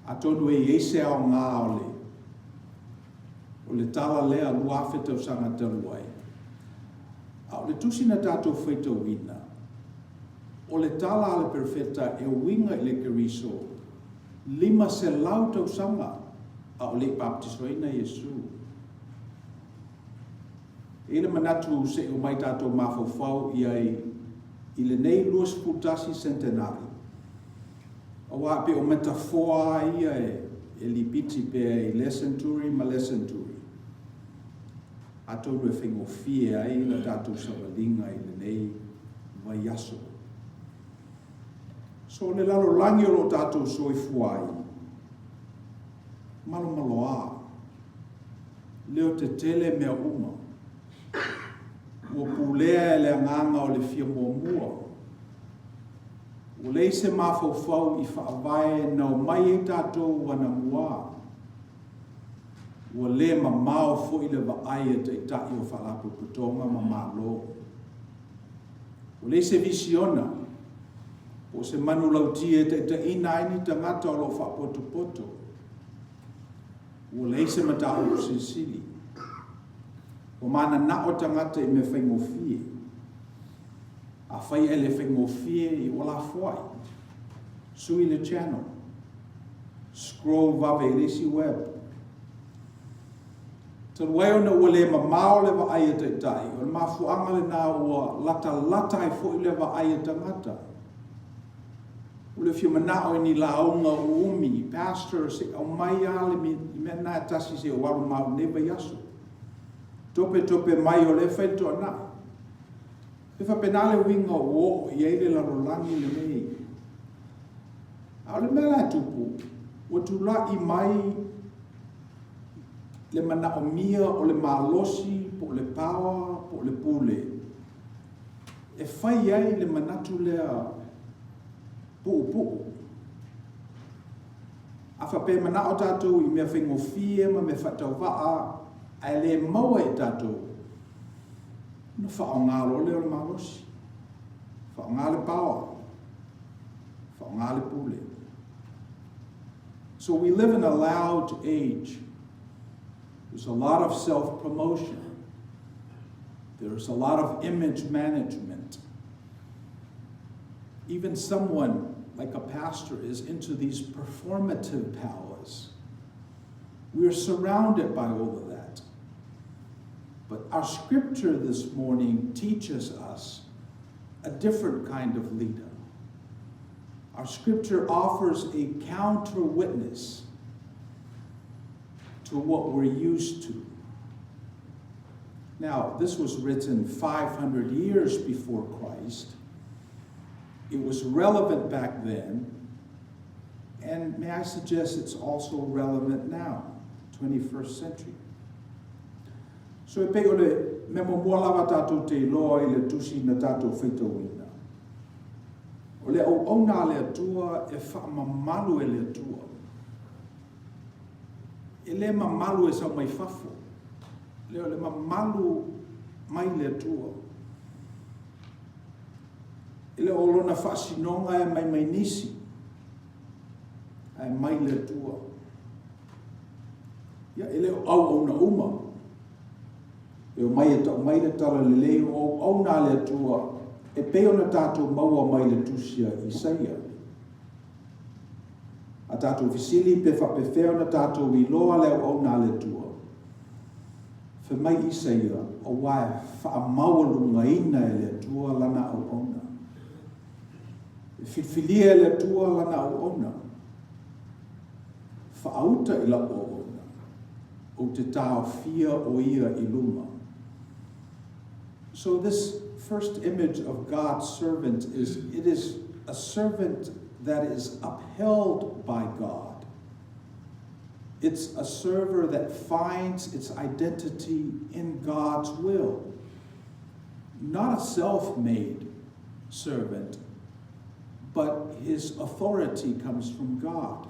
Atonu e i ai se aoga o le o le tala lea 2000 tausaga talu ai, A o le tusi na tatou faitauina, o le tala a le Perofeta e uiga i le Keriso, 500 tausaga a o le i baptisoina Iesu. E i ai le manatu se i omai tatou mafaufau i ai i lenei 21 sentenari, aua e pei o metafoa lava ia e lipiti pea i lea senturi ma lea senturi. Atonu e faigofie ai la tatou savaliga i lenei vaiaso. So o le lalolagi o lo o tatou soifua ai, malomaloa, leotetele mea uma, ua pulea e le agaga o le fia muamua, ua leai se mafaufau i faavae na omai ai tatou anamua. Ua le mamao foi le vaai a Taitai o Faalapotopotoga ma Malo. Ua leai se visiona po o se manulauti e taitaiina ai ni tagata o lo o faapotopoto. Ua leai se mataupu silisili. Ua mananao tagata i mea faigofie. Afai e le faigofie, ua lafoai. Sui le channel. Scroll vave i le isi web. Talu ai ona ua le mamao le vaai a Taitai, o le mafuaaga lena ua latalata ai foi le vaai a tagata. Ua le fia manao i ni lauga uumi, Pastor, se i aumai lava le mea lena e tasi se i ou alu ma au i lenei vaiaso. Topetope mai o lea e fai le toanai. E faapena le uiga ua oo i ai le lalolagi lenei. A o le mea la e tupu, Ua tula'i mai le manaomia o le malosi po o le paoa po o le pule e fai ai le manatu lea puupuu. A faapea e manao tatou i mea faigofie ma mea faatauvaa ae le maua e tatou, ona faaaoga loa lea o le malosi, faaaoga le paoa, faaaoga le pule. So we live in a loud age. There's a lot of self-promotion. There's a lot of image management. Even someone like a pastor is into these performative powers. We are surrounded by all of that. But our scripture this morning teaches us a different kind of leader. Our scripture offers a counter witness to what we're used to. Now, this was written 500 years before Christ. It was relevant back then, and may I suggest it's also relevant now, 21st century. So e pei o le mea muamua lava tatou te iloa i le tusi na tatou faitauina, o le auauna a le Atua e faamamalu e le Atua. E le mamalu e sau mai fafo, le o le mamalu mai le Atua. E le o lona faasinoga e aumai mai nisi, ae mai le Atua. Ia, e le o auauna uma. E omai e tau mai le tala lelei o auauna a le Atua e pei ona tatou maua mai le tusi a Isaia. A tatou fesili pe faapefea ona tatou iloa le auauna a le Atua, fai mai Isaia, aua e faamaualugaina e le Atua lana auauna. E filifilia e le Atua lana auauna. Faauta i lau auauna, ou te taofia o ia i luga. So this first image of God's servant is it is a servant that is upheld by God. It's a server that finds its identity in God's will. Not a self made servant, but his authority comes from God.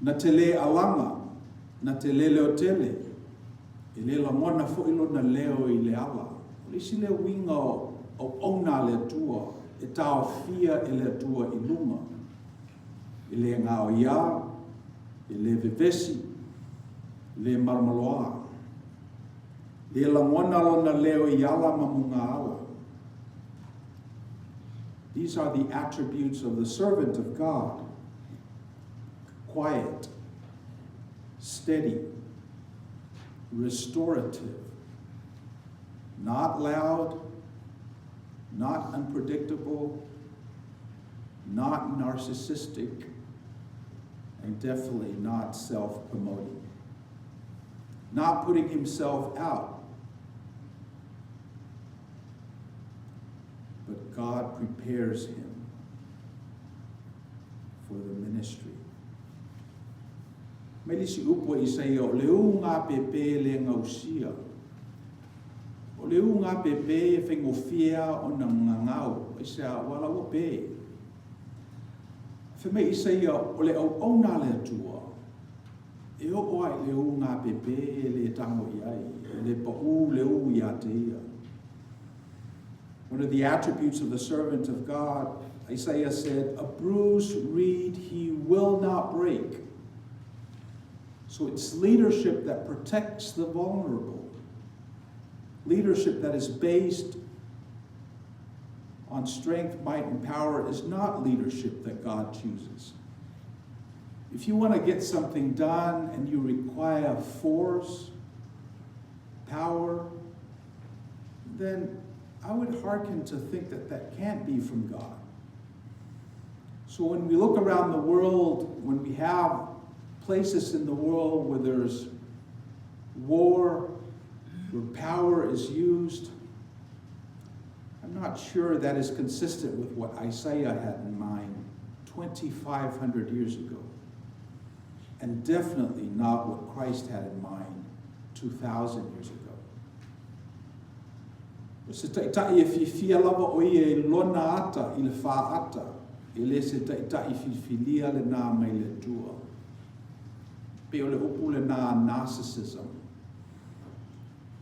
Na te lē alaga, na te lē leotele, e lē lagona foi lona leo i le ala. O le isi lea uiga o auauna a le Atua e taofia e le Atua i luga. E lē gaoiā, e lē vevesi, e lē malomaloā. Lē lagona lona leo i ala ma mugaala. These are the attributes of the servant of God. Quiet, steady, restorative, not loud, not unpredictable, not narcissistic, and definitely not self promoting. Not putting himself out, but God prepares him for the ministry. Mai le isi upu a Isaia, o le ū gapēpē le gausia. O le ū gapēpē e faigofie lava ona gagau, aisea, aua la ua pē. Fai mai Isaia, o le auauna a le Atua, e oo lava i le ū gapēpē e le tago i ai, e le paʻū le ū iā te ia. One of the attributes of the servant of God, Isaiah said, A bruised reed he will not break. So it's leadership that protects the vulnerable, leadership that is based on strength, might, and power is not leadership that God chooses. If you want to get something done and you require force, power, then I would hearken to think that that can't be from God. So when we look around the world, when we have places in the world where there's war, where power is used, I'm not sure that is consistent with what Isaiah had in mind 2,500 years ago, and definitely not what Christ had in mind 2,000 years ago. O se taitai e fiafia lava o ia i lona ata i le faaata, e le se taitai filifilia lenā mai le Atua. Pei o le upu lenā narcissism.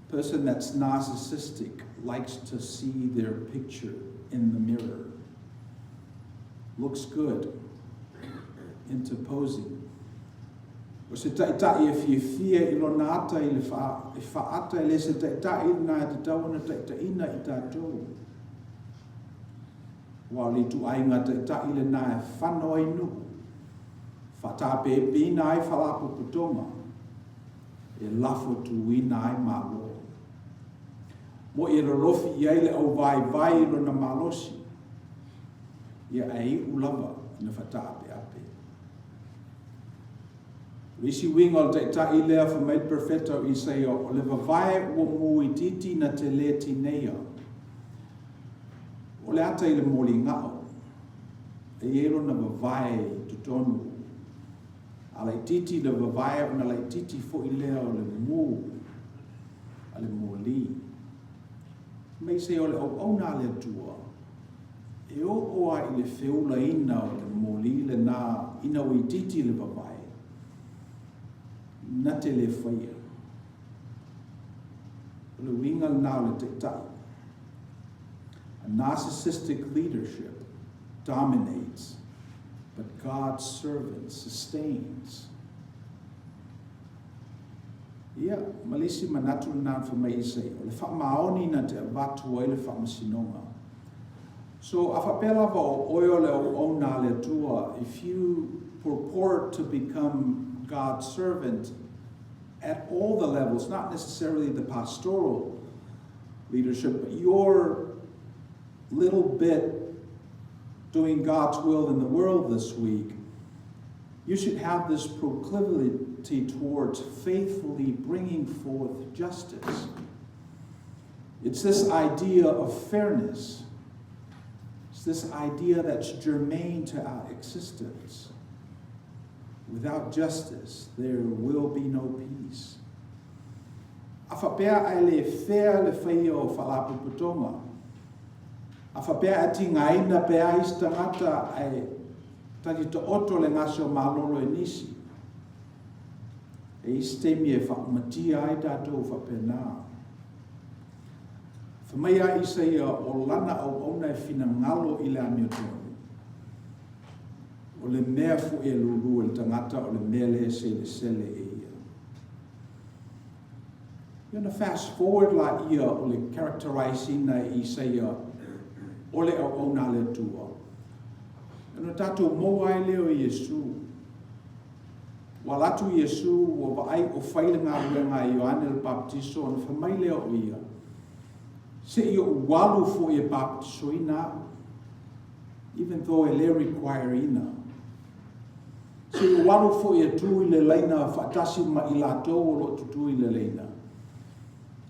Person that's narcissistic likes to see their picture in the mirror. Looks good. Interposing. O se taitai e fiafia i lona ata i le faaata, e le se taitai lenā e tatau ona taitaiina i tatou. Aua o le ituaiga taitai lenā e fano ai nuu, faatapeepeina ai faalapotopotoga, e lafo tuuina ai Malo. Mo'i e lolofi i ai le auvaivai i lona malosi, ia ae iu lava ina fataapeape. O le isi uiga o le taitai lea, fai mai le Perofeta o Isaia, o le vavae ua mu itiiti na te lē tineia. O le ata i le moligao, e i ai lona vavae i totonu. A laitiiti le vavae ona laitiiti foi lea o le mu a le moli. Fai mai Isaia o le auauna a le Atua, E oo lava i le feulaina o le moli lenā ina ua itiiti le vavae, na te le faia. O le uiga lenā o le taitai. A narcissistic leadership dominates, but God's servant sustains. Ia, ma le isi manatu lenā na fai mai Isaia, o le faamaoni na te avatu ai le faamasinoga. So, a faapea lava o oe o le auauna a le Atua, if you purport to become God's servant at all the levels, not necessarily the pastoral leadership, but your little bit doing God's will in the world this week, you should have this proclivity towards faithfully bringing forth justice. It's this idea of fairness. It's this idea that's germane to our existence. Without justice, there will be no peace. A faapea ae le fair le faia o faalapotopotoga. A faapea ae tigaina pea isi tagata ae tali taoto le gase o malolo e nisi. E isi taimi e faaumatia ai tatou faapena. Fai mai a Isaia o lana auauna e finagalo i le amiotonu. O le mea foi e lulu e le tagata o le mea lea e selesele e ia. Ia ona fast forward laia o le characterize ina e Isaia o le auauna a le Atua. Ona tatou maua ai lea o Iesu. Ua ala atu Iesu, ua vaai o fai le galuega a Ioane le Papatiso, ona fai mai lea o ia, Se i ou alu foi e papatisoina au, even though e le require ina. Se i ou alu foi e tu i le laina faatasi ma i latou o lo o tutū i le laina,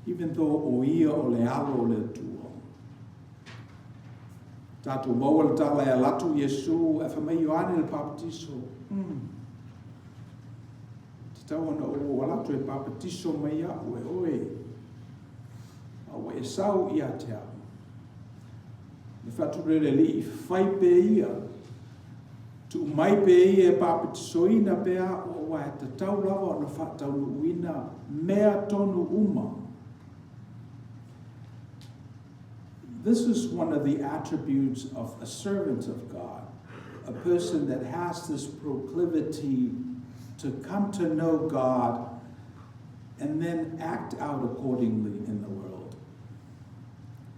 even though o ia o le Alo o le Atua. Tatou maua le tala e ala atu Iesu, ae fai mai Ioane le Papatiso, Umm, e tatau ona ou ala atu e papatiso mai iaʻu e oe, a ua e sau ia te au. Le fai atu lea i le Alii, Fai pea ia, tuu mai pea ia e papatisoina pea aʻu, aua e tatau lava ona faataunuuina mea tonu uma. This is one of the attributes of a servant of God, a person that has this proclivity to come to know God and then act out accordingly in the world.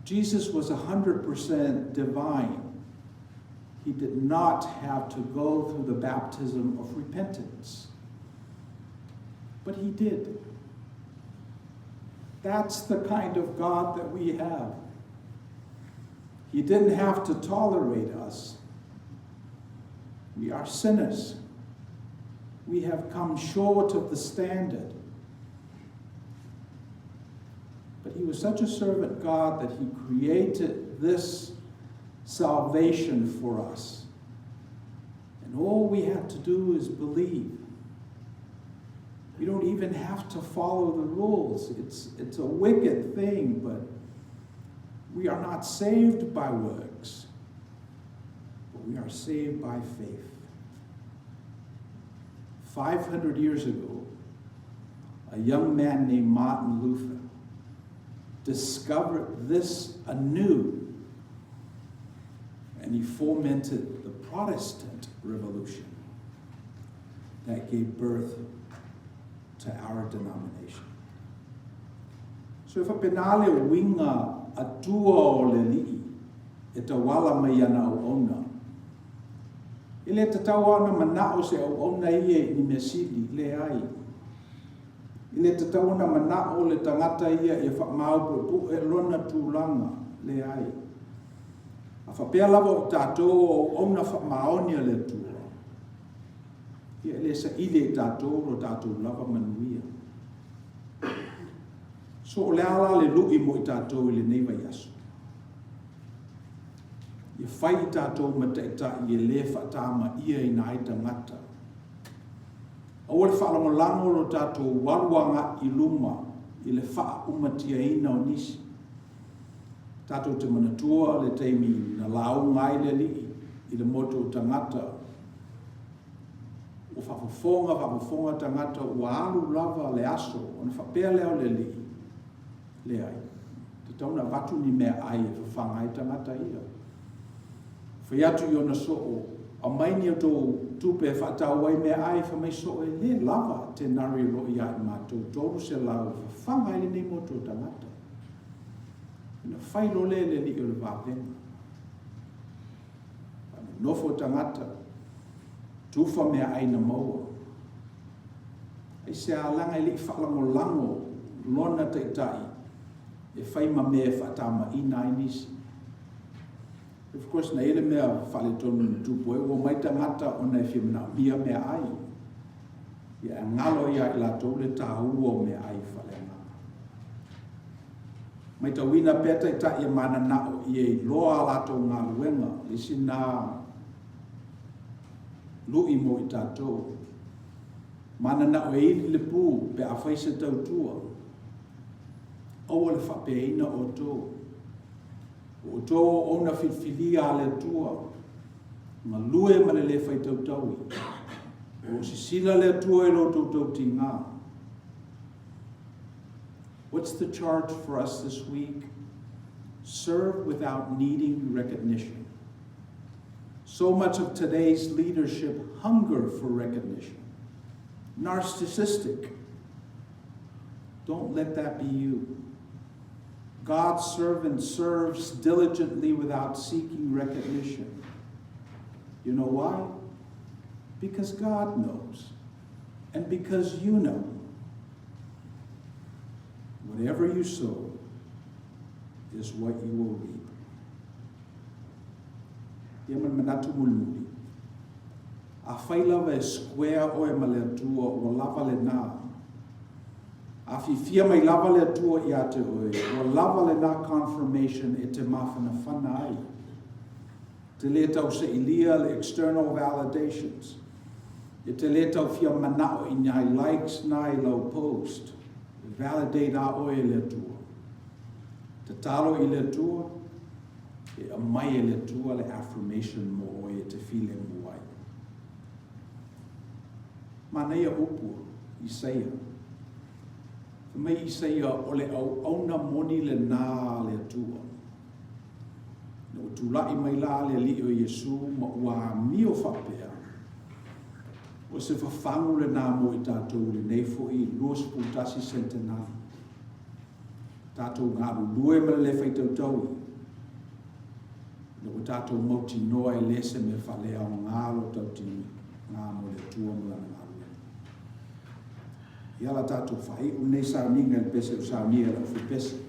Jesus was 100% divine. He did not have to go through the baptism of repentance. But he did. That's the kind of God that we have. He didn't have to tolerate us. We are sinners. We have come short of the standard. But he was such a servant God that he created this salvation for us. And all we have to do is believe. We don't even have to follow the rules. It's, it's a wicked thing, but we are not saved by works, but we are saved by faith. 500 years ago, a young man named Martin Luther discovered this anew and he fomented the Protestant Revolution that gave birth to our denomination. So e faapena le uiga atua o le Alii e tauala mai i ana auauna. E le tatau lava ona manao se auauna ia i ni mea sili, leai. E le tatau ona manao le tagata ia ia faamaopuepue lona tulaga, leai. A faapea lava o i tatou o auauna faamaoni a le Atua, ia e le saili e i tatou lo tatou lava manuia. So o le a la le lui mo i tatou i lenei vaiaso? Ia fai i tatou ma taitai e le faatamaia ai tagata. Aua le faalagolago lo tatou alu agai i luma i le faaumatiaina o nisi. Tatou te manatua le taimi na lauga ai le Alii i le motu o tagata, ua faafofoga faafofoga tagata ua alu lava le aso ona faapea lea o le Alii, Leai, e tatau ona avatu ni meaai e fafaga ai tagata ia. Fai atu i ona soo, Aumai ni outou tupe e faatau ai meaai, fai mai soo e le lava tenari o lo o ia i matou 300 e fafaga ai lenei motu o tagata. Ona fai loa lea e le alii o le vavega. Faanonofo tagata, tufa meaai na maua. Aisea? Leaga e le i faalagolago lona taitai e fai ma mea e faatamaina ai nisi. Of course, na i ai le mea faaletonu na tupu ai, ua omai tagata ona e fia manaomia meaai. Ia, e galo ia i latou le taua o meaai faaleagaga. Matauina pea taitai e mananao ia iloa a latou galuega, le isi lena lui mo i tatou. Mananao e ili le pu pe a fai se tautua. Aua le faapeaina outou. O outou o auauna filifilia a le Atua, galue ma le le faitautaui. O lo o sisila le Atua i lo outou tautiga. What's the charge for us this week? Serve without needing recognition. So much of today's leadership hunger for recognition. Narcissistic. Don't let that be you. God's servant serves diligently without seeking recognition. You know why? Because God knows, and because you know. Whatever you sow is what you will reap. Ia ma le manatu mulimuli. Afai lava e square oe ma le Atua, ua lava lena. A fiafia mai lava le Atua ia te oe, ua lava lena confirmation e te mafanafana ai. Te le tau sailia le external validations. E te le tau fia manao i nai likes na i lau post. E validate a oe e le Atua. Tatalo i le Atua, e aumai e le Atua le affirmation mo oe e te filemu ai. Manaia upu Isaia. Fai mai Isaia, o le auauna moni lena a le Atua. Ina ua tulai mai la le Alii o Iesu ma ua amio faapea, o se fafagu lena mo i tatou i lenei foi 21 sentenari. Tatou galulue ma le le faitautaui, ina ua tatou mautinoa e le se mea faaleaoga lo tautiga mo le Atua ma Lana galuega. Ia la tatou faaiu lenei sauniga i le pese o saunia e lau fuipese.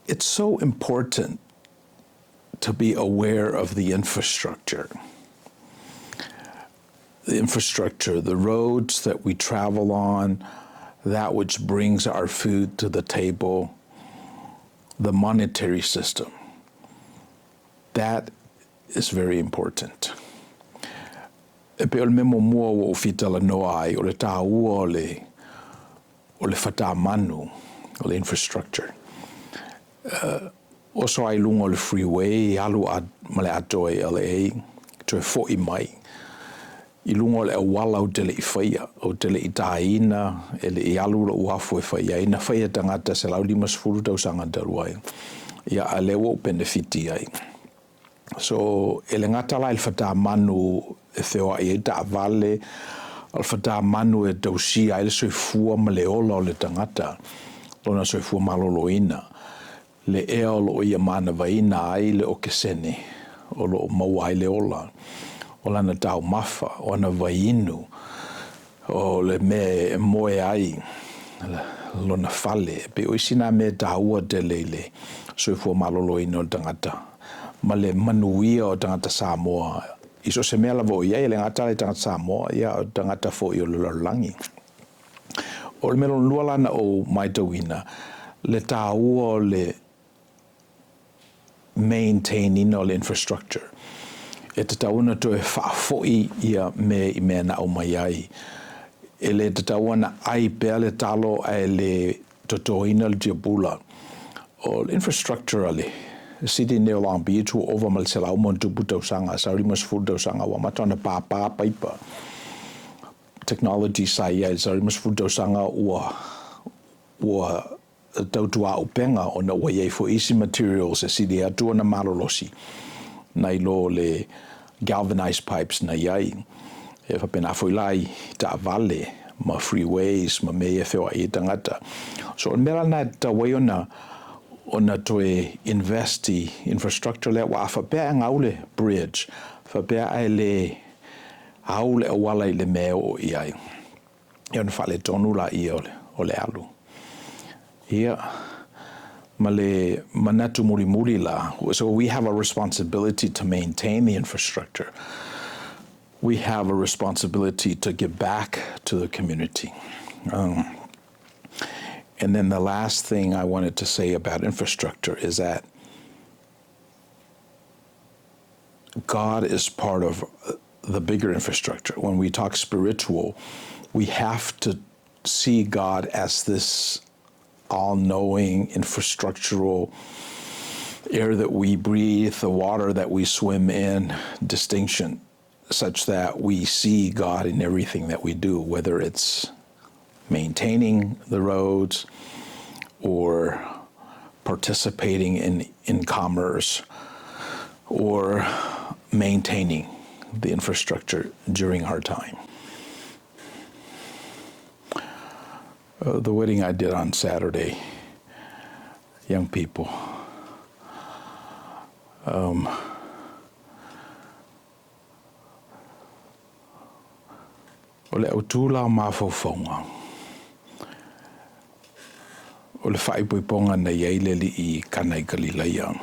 It's so important to be aware of the infrastructure. The infrastructure, the roads that we travel on, that which brings our food to the table, the monetary system. That is very important. E pei o le mea muamua ua ou fia talanoa ai, o le tāua o le, o le fatamanu, o le infrastructure. Oso ai luga o le freeway, alu a, ma le atoa i LA, toe fo'i mai. I luga o le auala ou te le i faia, ou te le i tāina, e le i alu lou afu e fai ai, na faia e tagata 150 tausaga talu ai. Ia, a lea ua ou penefiti ai. So, e le gata la i le fatamanu e feoai ai taavale, o le fatamanu e tausia ai le soifua ma le ola o le tagata, lona soifua maloloina, le ea o lo o ia manavaina ai le okesene o lo o maua ai le ola, o lana taumafa, o ana vaiinu, o le mea e moe ai lona fale. E pei o isi nā mea taua tele i le soifua maloloina o le tagata ma le manuia o tagata Samoa i so o se mea lava o i ai, e le gata la i tagata Samoa, ia o tagata foi o le lalolagi. O le mea lona lua la na ou matauina, le taua o le maintain ina o le infrastructure. E tatau ona toe faafoi ia mea i mea na aumai ai. E le tatau ona ai pea le talo ae le totoina le tiapula. O le infrastructure a le city nei o Long Beach ua ova ma le 160 tausaga, 150 tausaga ua amata ona pāpā paipa. Technology sa i ai i le 150 tausaga ua ua tautuaupega ona ua i ai foi isi materials e sili atu ona malolosi nai lo le galvanized pipes na i ai. E faapena foi la i taavale ma freeways ma mea ia e feoai ai tagata. So o le mea la lena e tatau ai ona ona toe invest i infrastructure lea aua a faapea e gau le bridge, faapea ae le au le auala i le mea e oo i ai. Ia ona faaletonu laia o le alu. Ia, ma le manatu mulimuli la, so we have a responsibility to maintain the infrastructure. We have a responsibility to give back to the community. Um, and then the last thing I wanted to say about infrastructure is that God is part of the bigger infrastructure. When we talk spiritual, we have to see God as this all knowing infrastructural air that we breathe, the water that we swim in, distinction, such that we see God in everything that we do, whether it's maintaining the roads or participating in, in commerce or maintaining the infrastructure during our time. Uh, the wedding I did on Saturday, young people. Um, o le autū la o mafaufauga, o le faaipoipoga na i ai le alii i Kana i Kalilaia,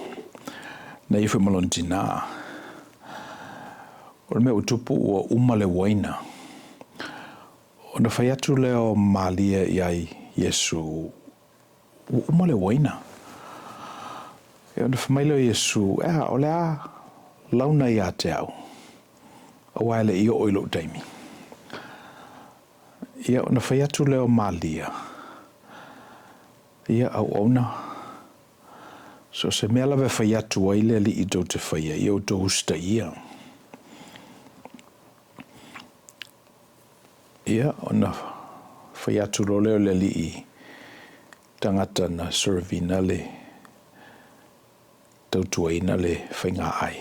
na i ai foi ma lona tinā. O le mea ua tupu ua uma le uaina. Ona fai atu lea o Malia iā Iesu, Ua uma le uaina. Ia ona fai mai lea o Iesu, Ea, o le a launa iā te au, aua e le i oo i lou taimi. Ia ona fai atu lea o Malia, Ia, auauna, so se mea lava e fai atu ai le Alii tou te faia, ia outou usitaia. Ia, ona fai atu loa lea o le alii tangata na serve-ina le tautuaina le faiga-ai.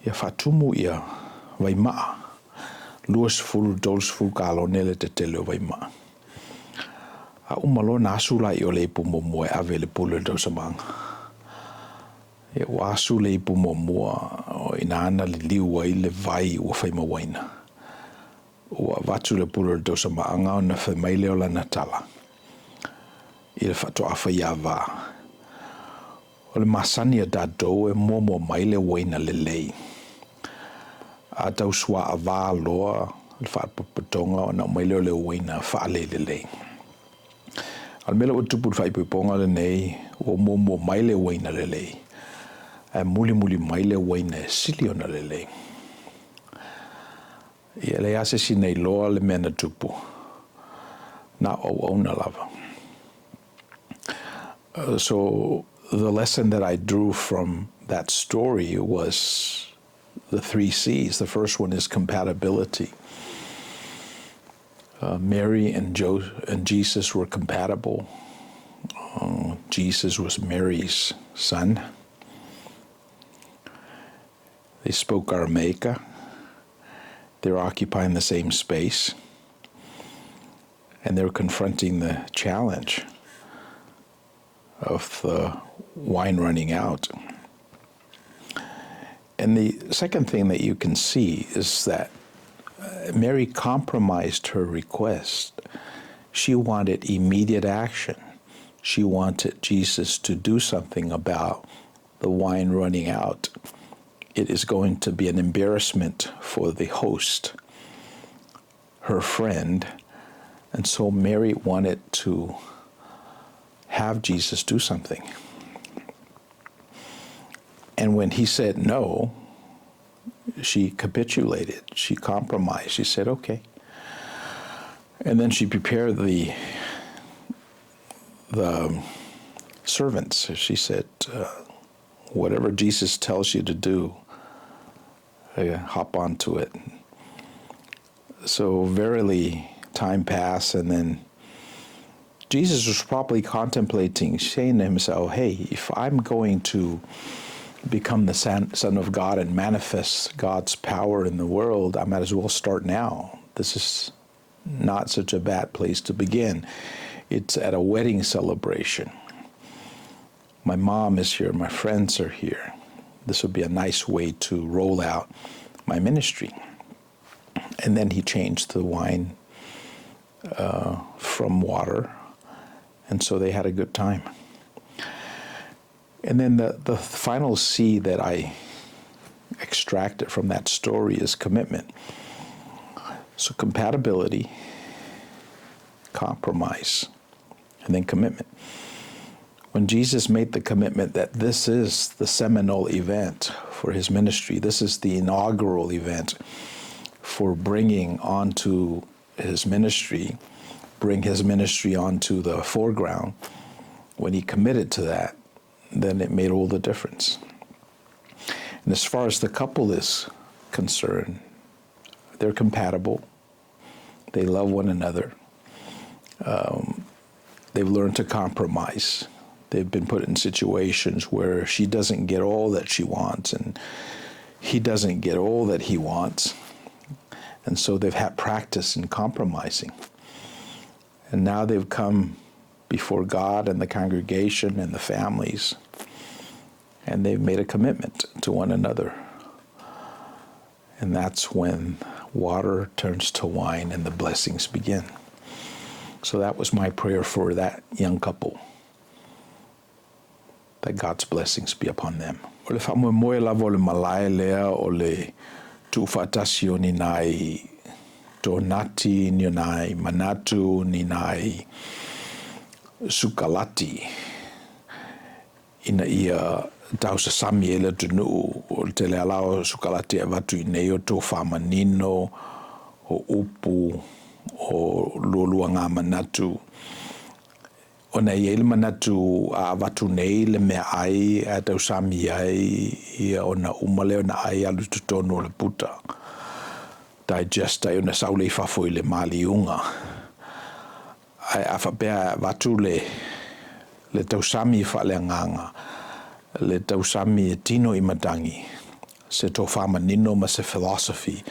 Ia faatumu ia vaimaa, 20, 30 kalone le tetele o vaimaa. A uma loa ona asu laia o le ipu muamua e ave i le pule o le tausamaga. Ia, ua asu le ipu muamua o ina na liliu ai le vai ua fai ma uaina. Ua avatu le pule o le tausamaaga ona fai mai lea o lana tala i le faatoa faiava. O le masani a tatou e muamua mai le uaina lelei. A tau suaavā loa le faapotopotoga ona aumai lea o le uaina faalelelei. A o le mea lea ua tupu i le faaipoipoga lenei, ua muamua mai le uaina lelei, ae mulimuli mai le uaina e sili ona lelei. Ia, e leai lava se isi na iloa le mea na tupu, na o auauna lava. So the lesson that I drew from that story was the three C's. The first one is compatibility. Uh, Mary and, jo- and Jesus were compatible. Uh, Jesus was Mary's son. They spoke Aramaic. They're occupying the same space. And they're confronting the challenge of the wine running out. And the second thing that you can see is that uh, Mary compromised her request. She wanted immediate action. She wanted Jesus to do something about the wine running out. It is going to be an embarrassment for the host, her friend. And so Mary wanted to have Jesus do something. And when he said no, she capitulated, she compromised. She said, okay. And then she prepared the, the servants. She said, uh, whatever Jesus tells you to do, uh, hop onto it. So, verily, time passed, and then Jesus was probably contemplating, saying to himself, Hey, if I'm going to become the Son of God and manifest God's power in the world, I might as well start now. This is not such a bad place to begin. It's at a wedding celebration. My mom is here, my friends are here. This would be a nice way to roll out my ministry. And then he changed the wine. from water, and so they had a good time. And then the, the final C that I extracted from that story is commitment. So, compatibility, compromise, and then commitment. When Jesus made the commitment that this is the seminal event for his ministry, this is the inaugural event for bringing onto his ministry, bring his ministry onto the foreground, when he committed to that, then it made all the difference. And as far as the couple is concerned, they're compatible. They love one another. Um, they've learned to compromise. They've been put in situations where she doesn't get all that she wants and he doesn't get all that he wants. And so they've had practice in compromising. And now they've come before God and the congregation and the families, and they've made a commitment to one another. And that's when water turns to wine and the blessings begin. So that was my prayer for that young couple, that God's blessings be upon them. O le faamoemoe lava o le malae lea o le tuufaatasi o ni nai tonati, ni nai manatu, ni nai sukalati ina ia tausasami ai le atunuu. O le tele lava o sukalati e avatu i inei o tofa manino, o upu, o lualuaga manatu. Ona e i ai le manatu a avatu nei le meaai ae tausami ai ia ona uma lea ona ai alu i totonu o le puta, digest ai ona sau lea i fafo i le maliuga. Ae a faapea e avatu le le tausami faaleagaga, le tausami e tino i matagi, se tofa manino ma se philosophy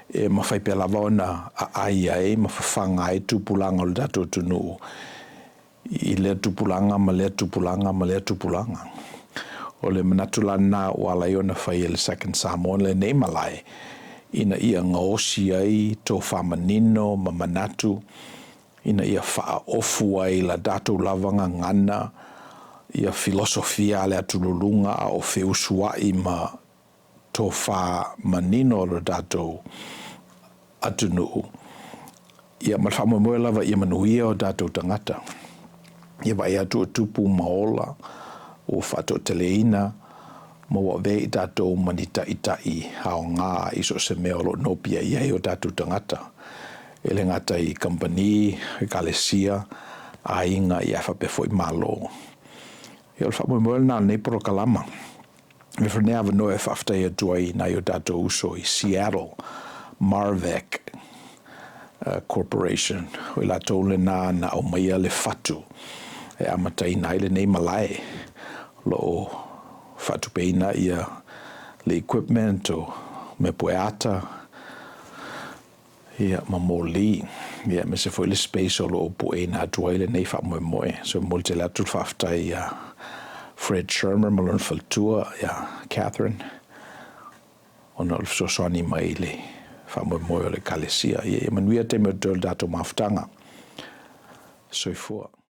e mafai pea lava ona aai ai ma fafaga ai tupulaga o le tatou atunuu i lea tupulaga ma lea tupulaga ma lea tupulaga. O le manatu la lena ua ala ai ona fai e le Second Samoan lenei malae ina ia gaosi ai tofa manino ma manatu ina ia faaofu ai la tatou lava gagana ia filosofia a le atululuga a o feusuai ma tofa manino o lo tatou atunuu, ia ma le faamoemoe lava ia manuia o tatou tagata. Ia vaai atu o tupu ma ola ua faatoateleina ma ua avea i tatou ma ni ta'ita'i aoga i so o se mea o lo o nopiai i ai o tatou tagata, e le gata i kamupani, ekalesia, aiga, ia ae faapea foi Malo. Ia o le faamoemoe lena o lenei polokalama. E avea foi lenei avanoa e faafetai atu ai i nai o tatou uso i Seattle Marvec Corporation, o i latou lena na aumaia le fatu e amataina ai lenei malae o lo o faatupeina ia le equipment o mea pueata ia ma moli ia aemaise foi le space o lo o pueina atu ai lenei faamoemoe. So e momoli tele atu le faafetai ia Fred Shermer ma lona faletua ia Catherine ona o le fesoasoani mai i le faamoemoe o le Ekalesia. Ia, ia manuia taimi o totoe o le tatou mafutaga. Soifua.